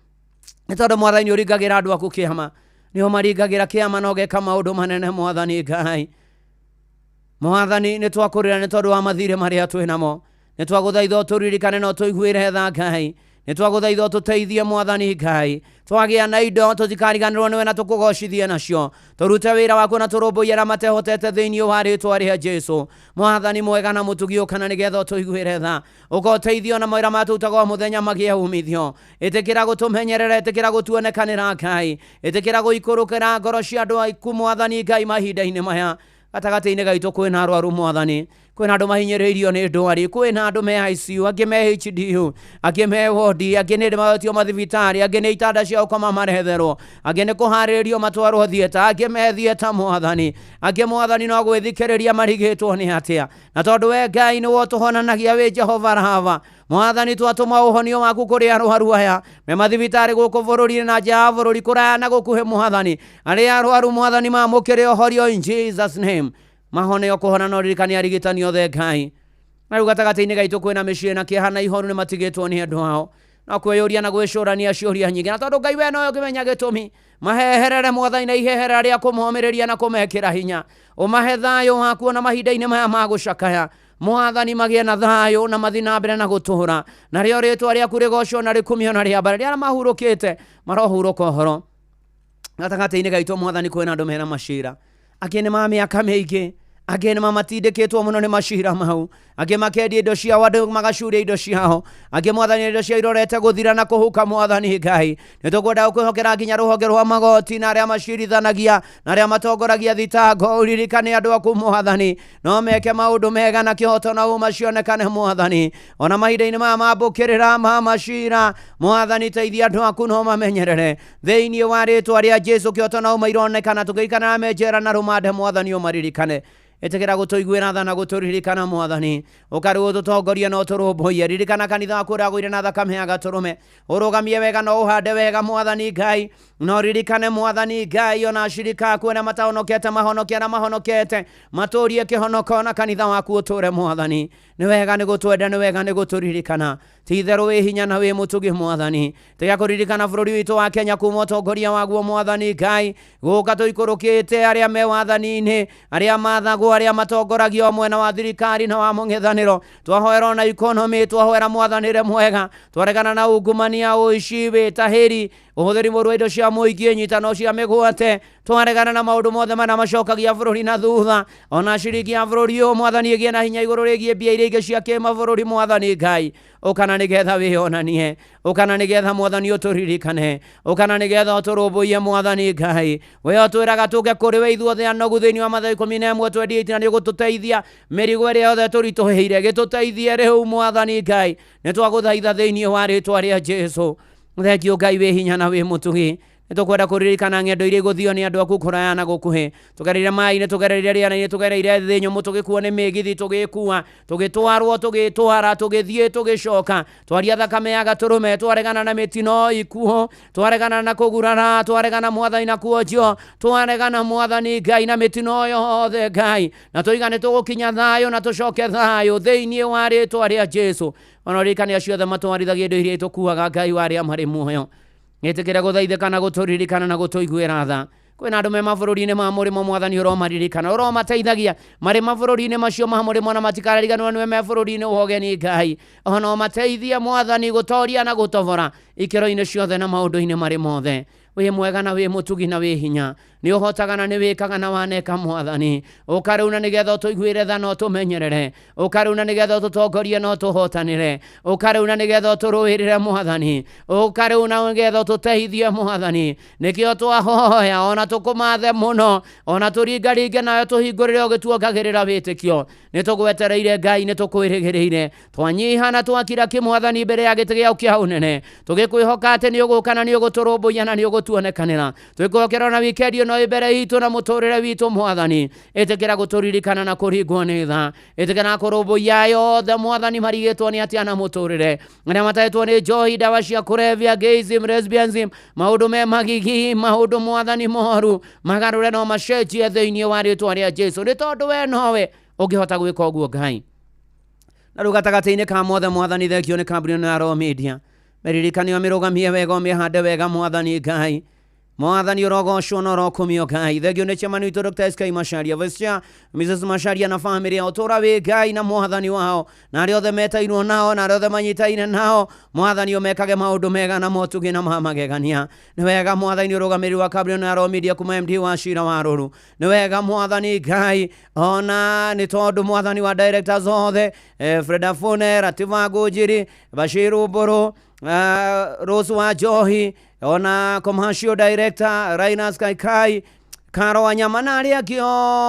nĩ tondũ Mwathani nĩ ũringagĩra andũ aku kĩama, nĩo maringagĩra kĩama na ũgeka maũndũ manene. Mwathani Ngai, Mwathani nĩ twakũrĩra nĩ tondũ wa mathirĩ marĩa twĩ namo. Nĩ twagũthaitha ũtũririkane na ũtũiguĩre tha. Ngai nĩ twagũthaitha ũtũteithie. Mwathani Ngai twagĩa na indo tũtikariganĩrwo nĩwe na tũkũgocithie nacio, tũrute wĩra waku na tũrũmbũiye arĩa matehotete thĩinĩ wa rĩtwa rĩa Jesu. Mwathani mwega na mũtugi, ũkana nĩgetha ũtũiguĩre tha, ũkoteithio na mawĩra matũrutaga o mũthenya magĩe umithio. Ĩtĩkĩra gũtũmenyerera, ĩtĩkĩra gũtuonekanĩra. Ngai ĩtĩkĩra gũikũrũkĩra ngoro cia andũ aku. Mwathani Ngai mahinda-inĩ maya gatagatĩ-inĩ gaitũ kwĩna arwaru. Mwathani kwĩna andũ mahinyĩrĩirio nĩ ndwari, kwĩna andũ me ICU, angĩ me HDU, angĩ me wodi, angĩ nĩ magetio mathibitarĩ, angĩ nĩ itanda cia gũkoma maretherwo, angĩ nĩ kũharĩrĩrio matwarwo thieta, angĩ me thieta. Mwathani angĩ Mwathani no gwĩthikĩrĩria marigĩtwo nĩ atĩa, na tondũ we Ngai nĩwe ũtũhonanagia, wĩ Jehova Rafa, Mwathani twatũma ũhonio waku kũrĩ arwaru aya me mathibitarĩ gũkũ bũrũri-inĩ na nja ya bũrũri, kũraya na gũkuhĩ. Mwathani arĩa arwaru, Mwathani mamũkĩre ũhorio in Jesus name, mahone o kũhona, no ririkane arigitani othe. Ngai na rĩu gatagatĩ-inĩ gaitũ kwĩna mĩciĩ na kĩeha na ihoru, nĩ matigĩtwo nĩ andũ ao no kwĩyũria na gwĩcũrania ciũria nyingĩ, na tondũ Ngai we nowe ũngĩmenya gĩtũmi, maheherere Mwathani na iheherera rĩa kũmomĩrĩria na kũmekĩra hinya, ũmahe thayũ waku ona mahinda-inĩ maya ma gũcakaya. Mwathani magĩe na thayũ na mathiĩ na mbere na gũtũũra, narĩo rĩtwa rĩaku rĩgocwo na rĩkumio na rĩambara. Rĩrĩa mahurũkĩte marohurũka ũhoro. Gatagatĩ-inĩ gaitũ Mwathani kwĩna andũ mena macira, angĩ nĩ ma mĩaka mĩingĩ, angĩ nĩ mamatindĩkĩtwo mũno nĩ macira mau, angĩ makendia indo ciao, andũ magacuria indo ciao, angĩ Mwathani indo ciao irorete gũthira na kũhuka. Mwathani Ngai nĩ tũkwenda gũkwĩhokera nginya rũhonge rwa magoti na arĩa macirithanagia na arĩa matongoragia thitango. Ũririkane andũ aku Mwathani, no meke maũndũ mega na kĩhoto na ũma cionekane. Mwathani ona mahinda-inĩ maya mambũkĩrĩra ma macira, Mwathani teithia andũ aku no mamenyerere thĩinĩ wa rĩtwa rĩa Jesu. Kĩhoto na ũma ironekana tũkĩikana me njera na rũmande. Mwathani ũmaririkane. Ĩtĩkĩra gũtũiguĩra tha na gũtũririkana mwathani. Ũka rĩu ũtũtongorie na ũtũrũmbũiye. Ririkana kanitha waku ũragũire na thakame ya gatũrũme. Ũrũgamie wega na ũhande wega mwathani Ngai. Na ũririkane mwathani Ngai ona ashirika aku arĩa matahonokete mahonokie na mahonokete. Matũrie kĩhonoko na kanitha waku ũtũre mwathani. Nĩ wega nĩ gũtwenda, nĩ wega nĩ gũtũririkana. Ti itherũ wĩ hinya na wĩ mũtugi mwathani. Tiga kũririkana bũrũri witũ wa Kenya kuma ũtongoria waguo mwathani Ngai. Gũka tũikũrũkĩte arĩa me wathani-inĩ, arĩa mathagwo, arĩa matongoragio mwena wa thirikari na wa mũng'ethanĩro. Twahoera ona economy, twahoera mwathanĩre mwega. Twaregana na ungumania, ũici, wĩtahĩri, ũhũthĩri mũũru wa indo cia mũingĩ, nyitano cia mĩgwate. Twaregana na maũndũ mothe marĩa macokagia bũrũri na thutha. Ona ciringi ya bũrũri ũyũ mwathani ĩgĩe na hinya igũrũ rĩgiĩ mbia iria ingĩ cia kĩmabũrũri mwathani Ngai. Ũkana nĩgetha wĩyonanie, ũkana nĩgetha mwathani ũtũririkane, ũkana nĩgetha ũtũrũmbũiye mwathani Ngai. We ũtwĩraga tũke kũrĩ we ithuothe anogu thĩinĩ wa Mathayo 11 twendi 8 na nĩ ũgũtũteithia mĩrigo ĩrĩa yothe tũritũhĩire. Gĩtũteithie rĩu mwathani Ngai. Nĩ twagũthaitha thĩinĩ wa rĩtwa rĩa Jesũ. Thengio Ngai wĩ hinya na wĩ mũtugi. Nĩ tũkwenda kũririkana ng'endo iria igũthio nĩ andũ aku kũraya na gũkuhĩ. Tũgereire maĩ-inĩ, tũgereire rĩera-inĩ, tũgereire thĩ nyũmũ, tũgĩkuo nĩ mĩgithi, tũgĩkua, tũgĩtwarwo, tũgĩtwara, tũgĩthiĩ, tũgĩcoka. Twaria thakame ya gatũrũme, twaregana na mĩtino ikuũ, twaregana na kũgurara, twaregana mwathani na kuonjio, twaregana mwathani Ngai na mĩtino yothe Ngai. Na tũiga nĩ tũgũkinya thayũ na tũcoke thayũ thĩinĩ wa rĩtwa rĩa Jesũ. Ona ũririkane acio othe matwarithagia indo iria itũkuaga Ngai wa arĩa marĩ muoyo. Ĩtĩkĩra gũthaithĩka na gũtũririkana na gũtũiguĩra tha. Kwĩna andũ me mabũrũri-inĩ ma mũrĩmo mwathani ũromaririkana, ũromateithagia marĩ mabũrũri-inĩ macio ma mũrĩmo na matikarariganĩrwo nĩwe me bũrũri-inĩ wa ũgeni Ngai. Ona ũmateithie mwathani gũtoria na gũtobora ikĩro-inĩ ciothe na maũndũ-inĩ marĩ mothe. Wĩ mwega na wĩ mũtugi na wĩ hinya. Nĩ ũhotaga na nĩ wĩkaga na waneka mwathani. Ũka rĩu na nĩgetha ũtũiguĩre tha na ũtũmenyerere. Ũka rĩu na nĩgetha ũtũtongorie na ũtũhotanĩre. Ũka rĩu na nĩgetha ũtũrũĩrĩre mwathani. Ũka rĩu na nĩgetha ũtũteithie mwathani. Nĩkĩo twahoya ona tũkũmathe mũno, ona tũringaringe nawe tũhingũrĩre ũgĩtuongagĩrĩra wĩtĩkio. Nĩ tũgwetereire Ngai, nĩ tũkwĩrĩgĩrĩire. Twanyiha na twakira kĩmwathani mbere ya gĩtĩ gĩaku kĩa ũnene. Tũgĩkwĩhoka atĩ nĩ ũgũka na nĩ ũgũtũrũmbũiya na nĩ ũgũtuonekanĩra. Twĩkwĩhokera ona wikendi ĩno ĩ mbere itũ na mũtũrĩre witũ mwathani. Ĩtĩkĩra gũtũririkana na kũringwo nĩ tha. Ĩtĩkĩra kũrũmbũiya yothe mwathani marigĩtwo nĩ atĩa na mũtũrĩre. Arĩa matahetwo nĩ njohi, ndawa cia kũrebia, gayism, lesbianism, maũndũ me magigi, maũndũ mwathani moru, magarũre no macenjie thĩinĩ wa rĩtwa rĩa Jesũ. Nĩ tondũ we nowe ũngĩhota gwĩka ũguo Ngai. Na rĩu gatagatĩ-inĩ ka mothe mwathani thengio nĩ kambuni ĩno ya Royal Media. Mĩririkane ũmĩrũgamie wega, ũmĩhande wega mwathani Ngai. Mwathani ũrogocwo na ũrokumio Ngai. Thengio nĩ chairman witũ Dr. SK Macharia, Vice Chair Mrs. Macharia na family yao. Tũra wĩ Ngai na mwathani wao, na arĩa othe metainwo nao, na arĩa othe manyitaine nao. Mwathani ũmekage maũndũ mega na motugi na ma magegania. Nĩ wega mwathani ũrũgamĩrĩri wa kambuni ĩno ya Royal Media kuma MD wa Cira wa Rũru. Nĩ wega mwathani Ngai, ona nĩ tondũ mwathani wa directors othe, Freda Fune, Rativa Ngũnjiri, Bashiru Mbũrũ, Rose wa Njohi, ona commercial director Rainas Kaikai, Karo Wanyama na arĩa angĩ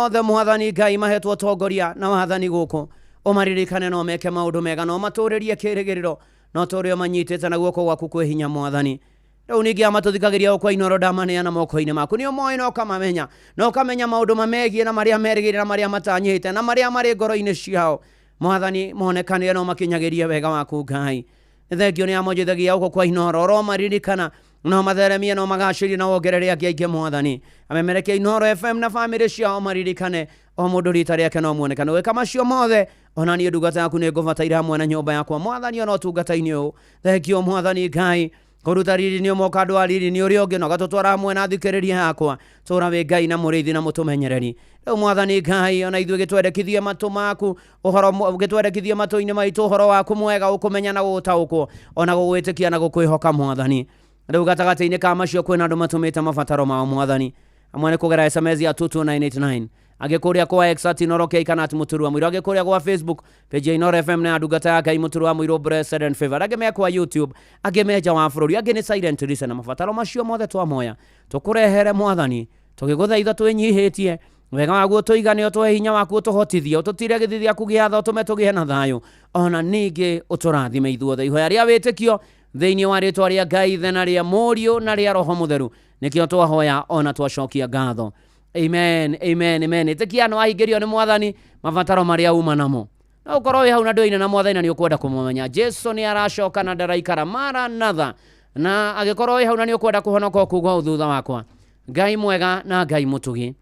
othe mwathani Ngai mahetwo ũtongoria na wathani gũkũ. Ũmaririkane na ũmeke maũndũ mega na ũmatũrĩrie kĩrĩgĩrĩro na ũtũũre ũmanyitĩte na guoko gwaku kwĩ hinya mwathani. Rĩu ningĩ amatũthikagĩria gũkũ Inooro ndamaneana moko-inĩ maku. Nĩ ũmoĩ na ũkamamenya, na ũkamenya maũndũ mamegiĩ na marĩa merĩgĩrĩire na marĩa matanyĩte na marĩa marĩ ngoro-inĩ ciao. Mwathani monekanĩre na ũmakinyagĩrie wega waku Ngai. Nĩ thengio nĩ amonjithagia gũkũ kwa Inooro, ũromaririkana no matheremie no magacĩrie na wongerere angĩ aingĩ mwathani. Amemerekie Inooro FM na bamĩrĩ ciao maririkane o mũndũ rita rĩake no muonekane. Gwĩka macio mothe ona niĩ ndungata yaku nĩ ngũbataire hamwe na nyũmba yakwa mwathani, ona ũtungata-inĩ ũyũ. Thengio mwathani Ngai. Kũruta riri nĩ ũmwe, ũkandwara riri nĩ ũrĩa ũngĩ, na ũgatũtwara hamwe na thikĩrĩria yakwa. Tũra wĩ Ngai na mũrĩithi na mũtũmenyereri. Rĩu mwathani Ngai, ona ithuĩ gĩtwendekithie matũ maku, ũhoro gĩtwendekithie matũ-inĩ maitũ ũhoro waku mwega, ũkũmenya na gũgũtaũkwo, ona gũgwĩtĩkia na gũkwĩhoka mwathani. Rĩu gatagatĩ-inĩ ka macio kwĩna andũ matũmĩte mabataro mao mwathani. Amwe nĩ kũgera SMS ya 22989, angĩ kũrĩa kwa X at Inooro K kana at Mũtũrũ wa Mũirũ, angĩ kũrĩa gwa Facebook page ya Inooro FM na ya ndungata ya Ngai Mũtũrũ wa Mũirũ Blessed and Favored, angĩ me kwa YouTube, angĩ me nja wa bũrũri, angĩ nĩ silent listener. Mabataro macio mothe twamoya tũkũrehere mwathani, tũgĩgũthaitha twĩnyihĩtie wega waguo tũigane, ũtũhe hinya waku, ũtũhotithie, ũtũtire gĩthithi gĩaku gĩa tha, ũtũme tũgĩe na thayũ, ona ningĩ ũtũrathime ithuothe. Ihoya rĩa wĩtĩkio thĩinĩ wa rĩtwa rĩa Ngai Ithe na rĩa Mũriũ na rĩa Roho Mũtheru, nĩkĩo twahoya ona twacokia ngatho. Amen, amen, amen. Ĩtĩkia nĩ wahingĩrio nĩ mwathani mabataro marĩa uma namo. No ũkorwo wĩ hau na ndũine na mwathani na nĩ ũkwenda kũmũmenya. Jesu nĩ aracoka na ndaraikara maranatha. Na angĩkorwo wĩ hau na nĩ ũkwenda kũhonoka ũkuga ũũ thutha wakwa. Ngai mwega na Ngai mũtugi.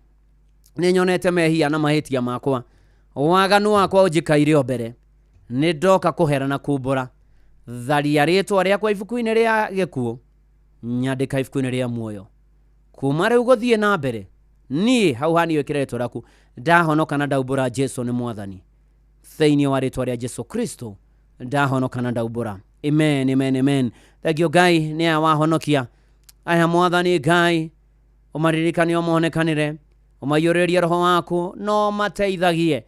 Nĩ nyonete mehia na mahĩtia makwa. Waganu wakwa ũnjikaire o mbere. Nĩ ndoka kũhera na kumbũra. Tharia rĩtwa rĩakwa ibuku-inĩ rĩa gĩkuũ. Nyandĩka ibuku-inĩ rĩa muoyo. Kuma rĩu gũthiĩ na mbere. Niĩ hau hani wĩkĩre rĩtwa rĩaku. Ndahonoka na ndaumbũra Jesu nĩ mwathani. Thĩinĩ wa rĩtwa rĩa Jesu Kristo ndahonoka na ndaumbũra. Amen, amen, amen. Thank you Ngai nĩ aya wahonokia. Aya mwathani Ngai ũmaririkane ũmonekanĩre, ũmaiyũrĩrie roho waku no mateithagie.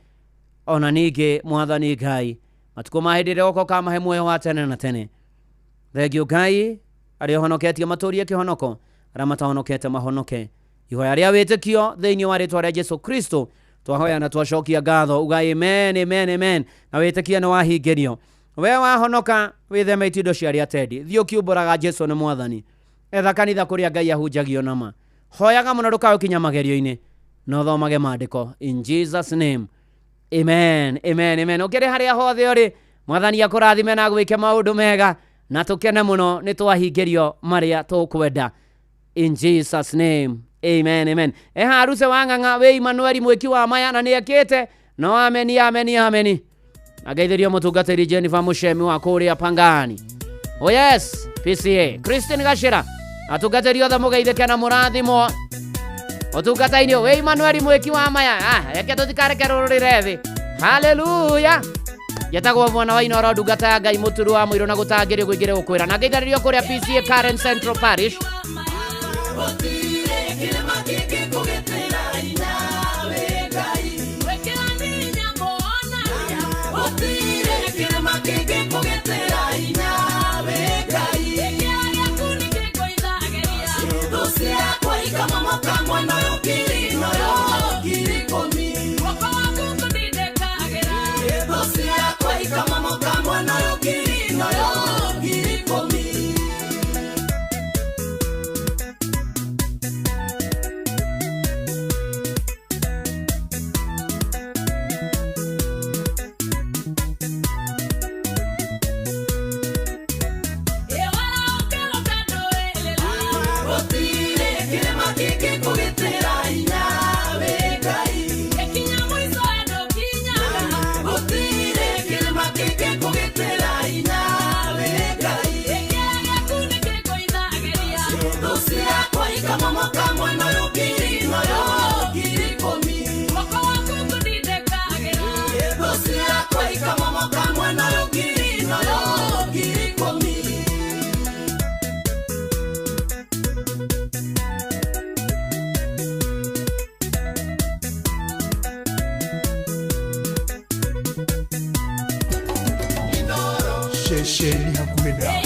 Ona ningĩ mwathani Ngai matukũ ma hĩndĩ ĩrĩa ũgoka ũkamahe muoyo wa tene na tene. Thank you Ngai arĩa ũhonoketie matũrie kĩhonoko, arĩa matahonokete mahonoke. Ihoya rĩa wĩtĩkio thĩinĩ wa rĩtwa rĩa Jesu Kristo twahoya na twacokia ngatho. Uga amen, amen, amen. Na wĩtĩkie nĩ wahingĩrio. We wahonoka wĩtheme itindo cia arĩa atendi. Thiĩ ũkiumbũraga Jesu nĩ mwathani. Etha kanitha kũrĩa Ngai ahunjagio nama. Hoyaga mũno ndũkae ũkinya magerio-inĩ. Na ũthomage maandĩko. In Jesus name. Amen, amen, amen. Ũkĩrĩ harĩa hothe ũrĩ, mwathani akũrathime na agwĩke maũndũ mega na tũkene mũno nĩ twahingĩrio marĩa tũkwenda. In Jesus name. Amen, amen. Eha aruse wa ng'ang'a wĩ Emmanuel mwĩki wa maya na nĩ ekĩte. No ameni, ameni, ameni. Ageithĩrio mũtungatĩri Jennifer Mushemi wa kũrĩa Pangani. Oh yes, PCA. Christine Gashira. Atungatĩri othe mũgeithĩke na mũrathimwo. Ũtungata-inĩ ũyũ wĩ Emmanuel mwĩki wa maya. Reke tũtikareke rũrĩre thĩ. Hallelujah. Njetagwo mwana wa Inoro ndungata ya Ngai mũturu wa mũirũ na gũtangĩrĩ gũingĩrĩ gũkwĩra. Na ngeithanĩrio kũrĩa PCA Karen Central Parish. Ceceni hakuhĩ nawe.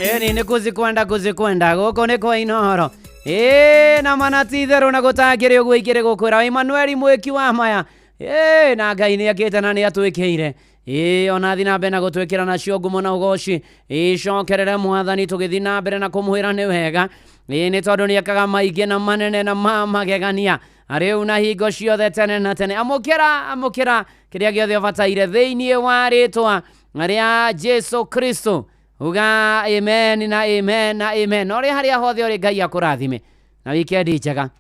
Ĩni nĩ kũzikwenda kũzikwenda gũkũ nĩ kwa Inooro. Ĩĩ na mana ti itherũ na gũtangĩrĩ ũguo ingĩrĩ gũkwĩra Emmanuel mwĩki wa maya. Ĩĩ na Ngai nĩ akĩte na nĩ atwĩkĩire. Ĩĩ ona thiĩ na mbere na gũtwĩkĩra nacio ngumo na ũgoci. Ĩĩ cokerere mwathani tũgĩthiĩ na mbere na kũmwĩra nĩ wega. Ĩĩ nĩ tondũ nĩ ekaga maingĩ na manene na ma magegania. Rĩu na hingo ciothe tene na tene. Amũkĩra amũkĩra kĩrĩa gĩothe ũbataire thĩinĩ wa rĩtwa rĩa Jesu Kristo. Uga amen na amen na amen. Ũrĩ harĩa hothe ũrĩ Ngai akũrathime. Na wikendi njega.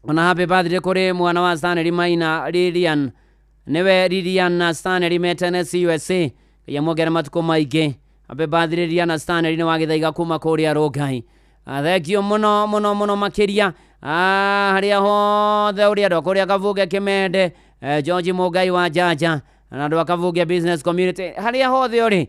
Ona happy birthday kũrĩ mwana wa Stanley Maina Lilian. Nĩwe Lilian na Stanley me Tennessee USA. Ngai amuongere matukũ maingĩ. Happy birthday Lilian na Stanley nĩ wagĩthaiga kuma kũrĩa Rongai. Thengio mũno mũno mũno makĩria. Harĩa hothe ũrĩ andũ a kũrĩa Kabuge Kĩmende, George Mũngai wa Njanja na andũ a Kabuge Business Community harĩa hothe ũrĩ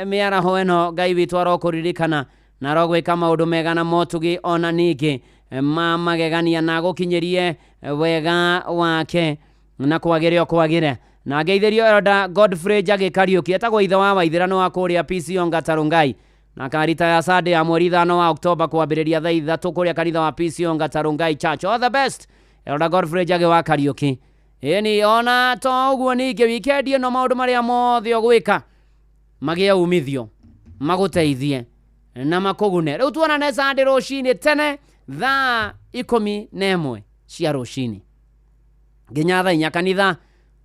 mĩaraho ĩno Ngai witũ arokũririkana na arogwĩka maũndũ mega na motugi ona ningĩ ma magegania na agũkinyĩrie wega wake na kwagĩre o kwagĩre. Na ngeithĩrio Elder Godfrey Njagĩ Kariũki etagwo ithe wa Waithĩra wa kũrĩa PCO Ngatarũngai na karita ya Sunday ya mweri 5 wa Oktoba kwambĩrĩria thaa 3 kũrĩa kanitha wa PCO Ngatarũngai Church. All the best Elder Godfrey Njagĩ wa Kariũki. Ĩni ona to ũguo ningĩ wikendi ĩno maũndũ marĩa mothe ũgwĩka magĩe umithio magũteithie na makũgune. Rĩu tuonane Sunday rũcinĩ tene thaa 11 cia rũcinĩ nginya thaa 4 kanitha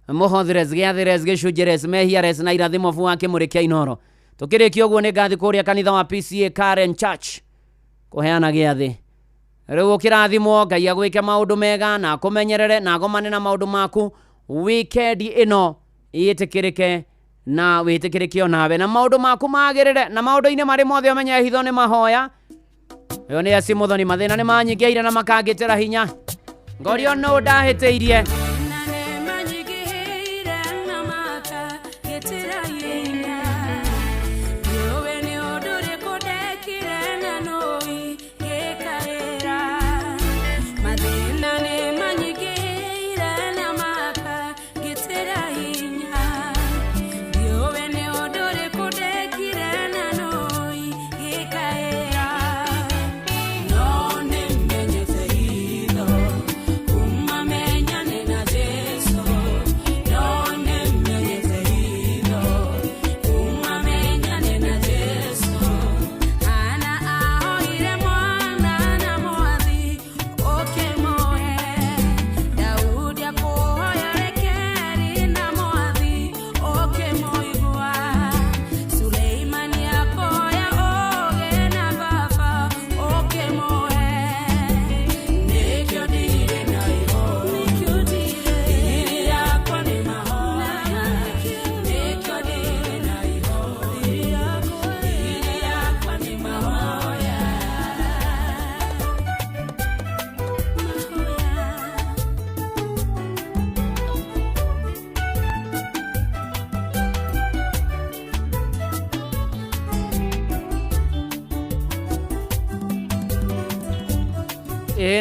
mũhothires gĩathĩres gĩcunjĩres mehiares na irathimo bu wa kĩmũrĩ kĩa Inooro. Tũkĩrĩkia ũguo nĩ ngathi kũrĩa kanitha wa PCA Karen Church kũheana gĩathĩ. Rĩu ũkĩrathimwo Ngai agwĩke maũndũ mega na akũmenyerere na agomane na maũndũ maku wikendi ĩno ĩtĩkĩrĩke na wĩtĩkĩrĩke onawe na maũndũ maku magĩrĩre na maũndũ-inĩ marĩ mothe ũmenye hitho nĩ mahoya. Ĩyo nĩ eci mũthoni mathĩna nĩ manyingĩire na makangĩtĩra hinya. Ngorio nũ ndahĩtĩirie.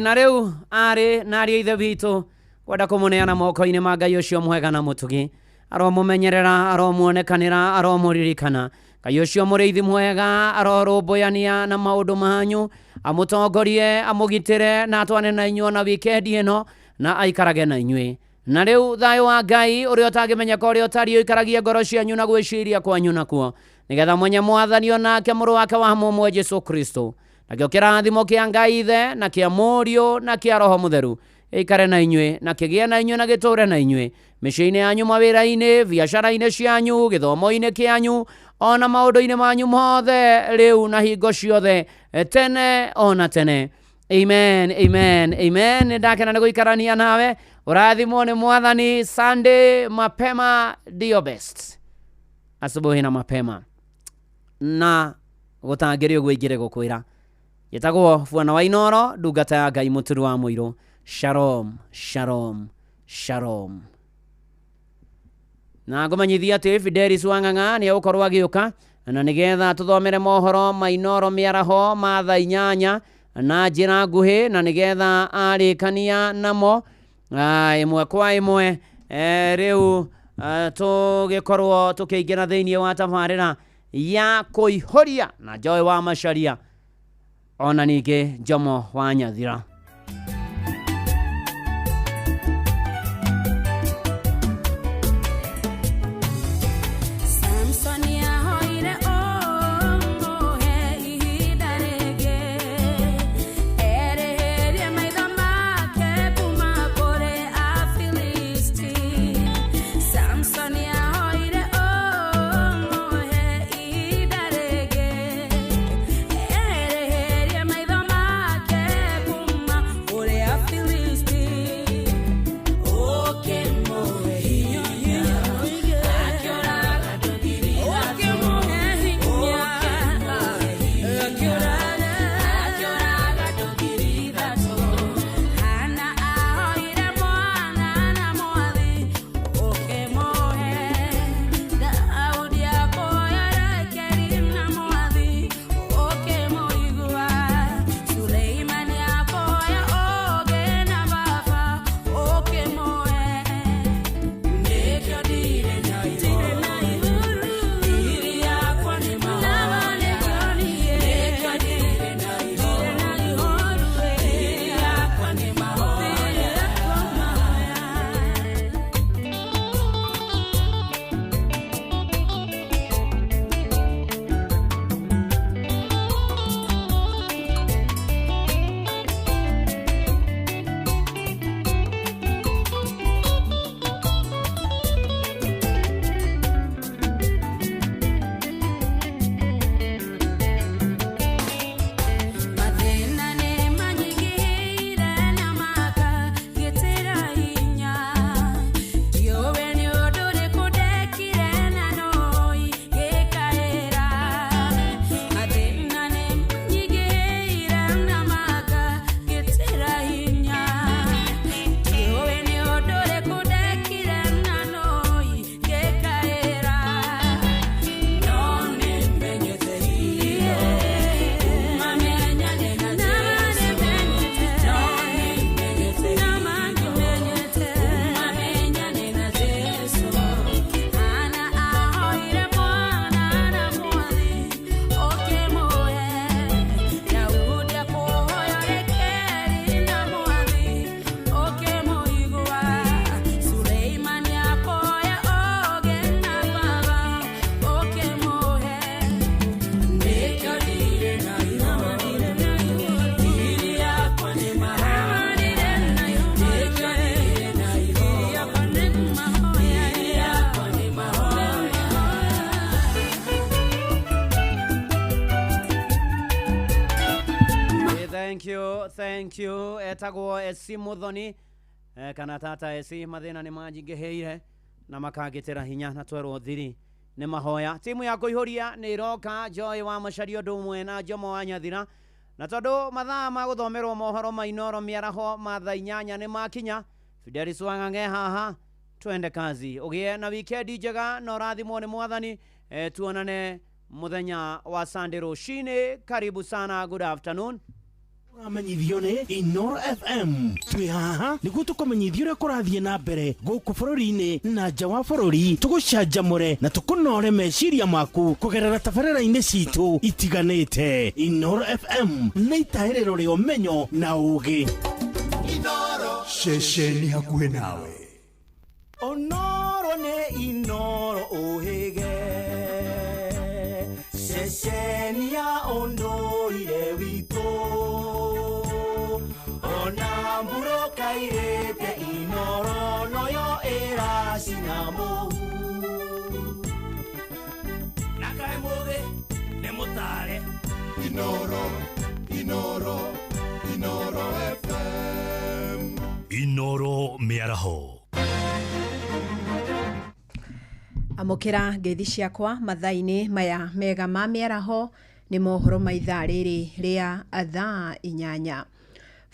Na rĩu arĩ na ariũ a ithe witũ kwenda kũmũneana moko-inĩ ma Ngai ũcio mwega na mũtugi. Aromũmenyerera, aromuonekanĩra, aromũririkana. Ngai ũcio mũrĩithi mwega arorũmbũyania na maũndũ manyu, amũtongorie, amũgitĩre na atwane na inyuĩ ona wikendi ĩno na aikarage na inyuĩ. Na rĩu thayũ wa Ngai ũrĩa ũtangĩmenyeka ũrĩa ũtariĩ ũikaragie ngoro cianyu na gwĩciria kwanyu nakuo nĩgetha mwenye mwathani onake mũrũ wake wa mũmwe Jesu Kristo nakĩo kĩrathimo kĩa Ngai Ithe na kĩa Mũriũ na kĩa Roho Mũtheru ĩikare na inyuĩ na kĩgĩe na inyuĩ na gĩtũũre na inyuĩ mĩciĩ-inĩ yanyu, mawĩra-inĩ, biacara-inĩ cianyu, gĩthomo-inĩ kĩanyu ona maũndũ-inĩ manyu mothe rĩu na hingo ciothe tene ona tene. Amen, amen, amen. Nĩ ndakena nĩ gũikarania nawe. Ũrathimwo nĩ mwathani. Sunday mapema ndio best, asubuhi na mapema na gũtangĩrĩ ũguo ingĩrĩ gũkwĩra. Njĩtagwo Bwana wa Inooro, ndungata ya Ngai mũturu wa mũirũ. Shalom, shalom, shalom. Na ngũmenyithia atĩ Fidelis Wang'ang'a nĩ egũkorwo agĩũka na nĩgetha tũthomere mohoro ma Inooro mĩaraho ma thaa 8 na njĩra nguhĩ na nĩgetha arĩkania namo ĩmwe kwa ĩmwe. Rĩu tũgĩkorwo tũkĩingĩra thĩinĩ wa tabarĩra Ya kũihũria na Joy wa Macharia ona ningĩ Jomo wa Nyathira. Samsoni ahoire ũmũhe ihinda rĩngĩ, ereherie maitho make kuma kũrĩ Afilisti. Samsoni ahoire ũmũhe ihinda rĩngĩ, ereherie maitho make kuma kũrĩ Afilisti. Ũkĩmũhe hinya, akĩũraga ndũgiri ũkĩmũhe hinya, akĩũraga ndũgiri ithatũ. Hana ahoire mwana na mwathi ũkĩmũhe, Daudi akũhoya rekeri na mwathi ũkĩmũigua, Suleimani akũhoya ũũgĩ na baba ũkĩmũhe. Nĩkĩo ndirĩ na ihooru, thiri yakwa nĩ mahoya. Nĩkĩo ndirĩ na ihooru, thiri yakwa nĩ mahoya. Mathĩna nĩ manyingĩhĩire na makangĩtĩra hinya, ndiũĩ nĩ ũndũ ũrĩkũ ndekire na no ingĩkaĩra. Mathĩna nĩ manyingĩhĩire na makangĩtĩra hinya, ndiũĩ nĩ ũndũ ũrĩkũ ndekire na no ingĩkaĩra. No nĩmenyete hiyo umamenyane na Jesu, no nĩmenyete umamenyane na Jesu. Hana ahoire mwana na mwathi ũkĩmũhe, Daudi akũhoya rekeri na mwathi ũkĩmũigua, Suleimani akũhoya ũũgĩ na baba ũkĩmũhe. Nĩkĩo ndirĩ na ihooru, thiri yakwa nĩ mahoya. Nĩkĩo ndirĩ na ihooru, thiri yakwa nĩ mahoya. Thank you, thank you. Etagwo Esi Muthoni kana tata Esi, mathĩna nĩ manjingĩhĩire na makangĩtĩra hinya na twerwo thiri nĩ mahoya. Timu ya kũihũria nĩ ĩroka, Joy wa Macharia ũndũ ũmwe na Jomo wa Nyathira, na tondũ mathaa ma gũthomerwo mohoro ma Inoro mĩaraho ma thaa 8 nĩ makinya, Fidelis Wang'ang'e haha, twende kazi. Ũgĩe na wikendi njega na ũrathimwo nĩ Mwathani. Tuonane mũthenya wa Sunday rũcinĩ. Karibu sana, good afternoon. Ũramenyithio nĩ Inoro FM. Twĩ haha nĩguo tũkũmenyithia ũrĩa kũrathiĩ na mbere gũkũ bũrũri-inĩ na nja wa bũrũri, tũgũcanjamũre na tũkũnore meciria maku kũgerera tabarĩra-inĩ citũ itiganĩte. Inoro FM nĩ itahĩrĩro rĩa ũmenyo na ũũgĩ. Ceceni hakuhĩ nawe. Onoro nĩ Inoro ũhĩge, ceceni ya ũndũire witũ, ona mburũka irĩte Inoro noyo ĩracina mũhu. Na kaĩ mũthĩ nĩ mũtare. Inoro, Inoro, Inoro FM. Inoro mĩaraho. Amũkĩra ngeithi ciakwa mathaa-inĩ maya mega ma mĩaraho nĩ mohoro ma ithaa rĩrĩ rĩa thaa 8.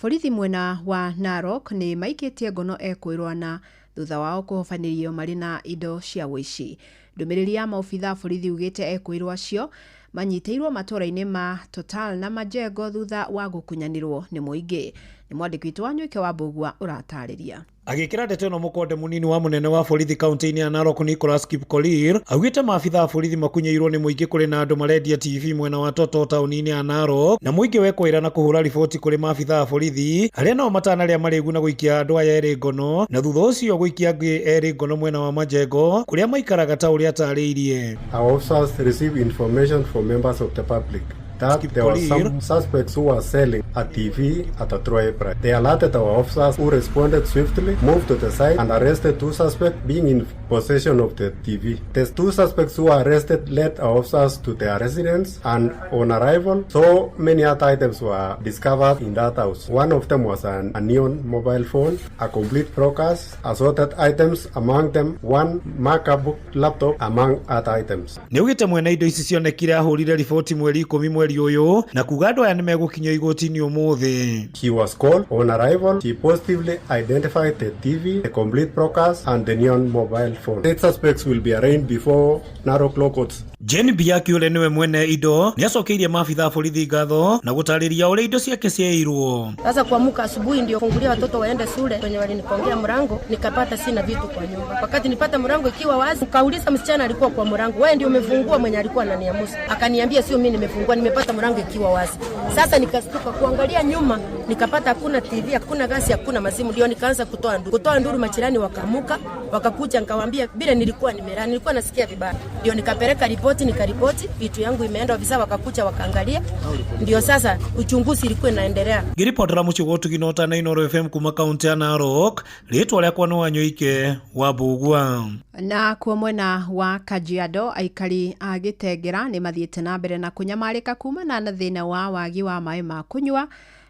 Borithi mwena wa Narok nĩ maikĩtie ngono ekwĩrwo na thutha wao kũhobanĩrio marĩ na indo cia ũici. Ndũmĩrĩri ya maobitha a borithi ugĩte ekwĩrwo acio manyitĩirwo matũra-inĩ ma Total na Majengo thutha wa gũkunyanĩrwo nĩ mũingĩ. Nĩ mwandĩki witũ wa Nywĩke wa Mbũgua ũratarĩria. Agĩkĩra ndeto ĩno mũkonde mũnini wa mũnene wa borithi kaunti-inĩ ya Narok Nicholas Kipkorir augĩte maabitha a borithi makunyĩirwo nĩ mũingĩ kũrĩ na andũ marendia TV mwena wa Toto taũni-inĩ ya Narok na mũingĩ wekwĩra na kũhũra riboti kũrĩ maabitha a borithi arĩa nao matanarĩa marĩgu na gũikia andũ aya erĩ ngono na thutha ũcio gũikia angĩ erĩ ngono mwena wa Majengo kũrĩa maikaraga ta ũrĩa atarĩirie. Our officers received information from members of the public that there were some suspects who were selling a TV at a throwaway price. They alerted our officers who responded swiftly, moved to the site and arrested two suspects being in possession of the TV. The two suspects who were arrested led our officers to their residence and on arrival, so many other items were discovered in that house. One of them was a neon mobile phone, a complete broadcast, assorted items, among them one MacBook laptop, among other items. Nĩaugĩte mwene indo ici cionekire ahũrire riboti mweri 10 mweri ũyũ na kuga andũ aya nĩmegũkinyio igoti-inĩ ũmũthĩ. He was called on arrival. He positively identified the TV, the complete broadcast, and the neon mobile phone. 8 suspects will be arraigned before Narok Law Courts. Jane Biaki ũrĩa nĩwe mwene indo nĩacokeirie maabitha a borithi ngatho na gũtarĩria ũrĩa indo ciake ciairwo. Sasa kuamuka asubuhi ndio fungulia watoto waende shule, wenye walinikongea mlango nikapata sina vitu kwa nyumba. Wakati nipata mlango ikiwa wazi, nikauliza msichana alikuwa kwa mlango, wewe ndio umefungua? Mwenye alikuwa ananiamusa akaniambia sio mimi nimefungua, nimepata mlango ikiwa wazi. Sasa nikastuka kuangalia nyuma, nikapata hakuna TV, hakuna gasi, hakuna mazimu. Ndio nikaanza kutoa nduru. Kutoa nduru, majirani wakamuka, wakakuja, nikawaambia bila nilikuwa nimelala, nilikuwa nasikia vibaya. Ndio nikapeleka ripoti, nikaripoti vitu yangu imeenda, ofisa wakakuja wakaangalia. Ndio sasa uchunguzi ilikuwa inaendelea. Ngiripotera muciĩ wa ũtugi na ũtana Inooro FM kuma kaunti ya Narok, rĩtwa rĩakwa nĩ Wanyoike wa Mbugua. Na kuo mwena wa Kajiado aikari a Gĩtengera nĩ mathiĩte na mbere na kũnyamarĩka kumana na thĩna wa wagi wa maĩ ma kũnyua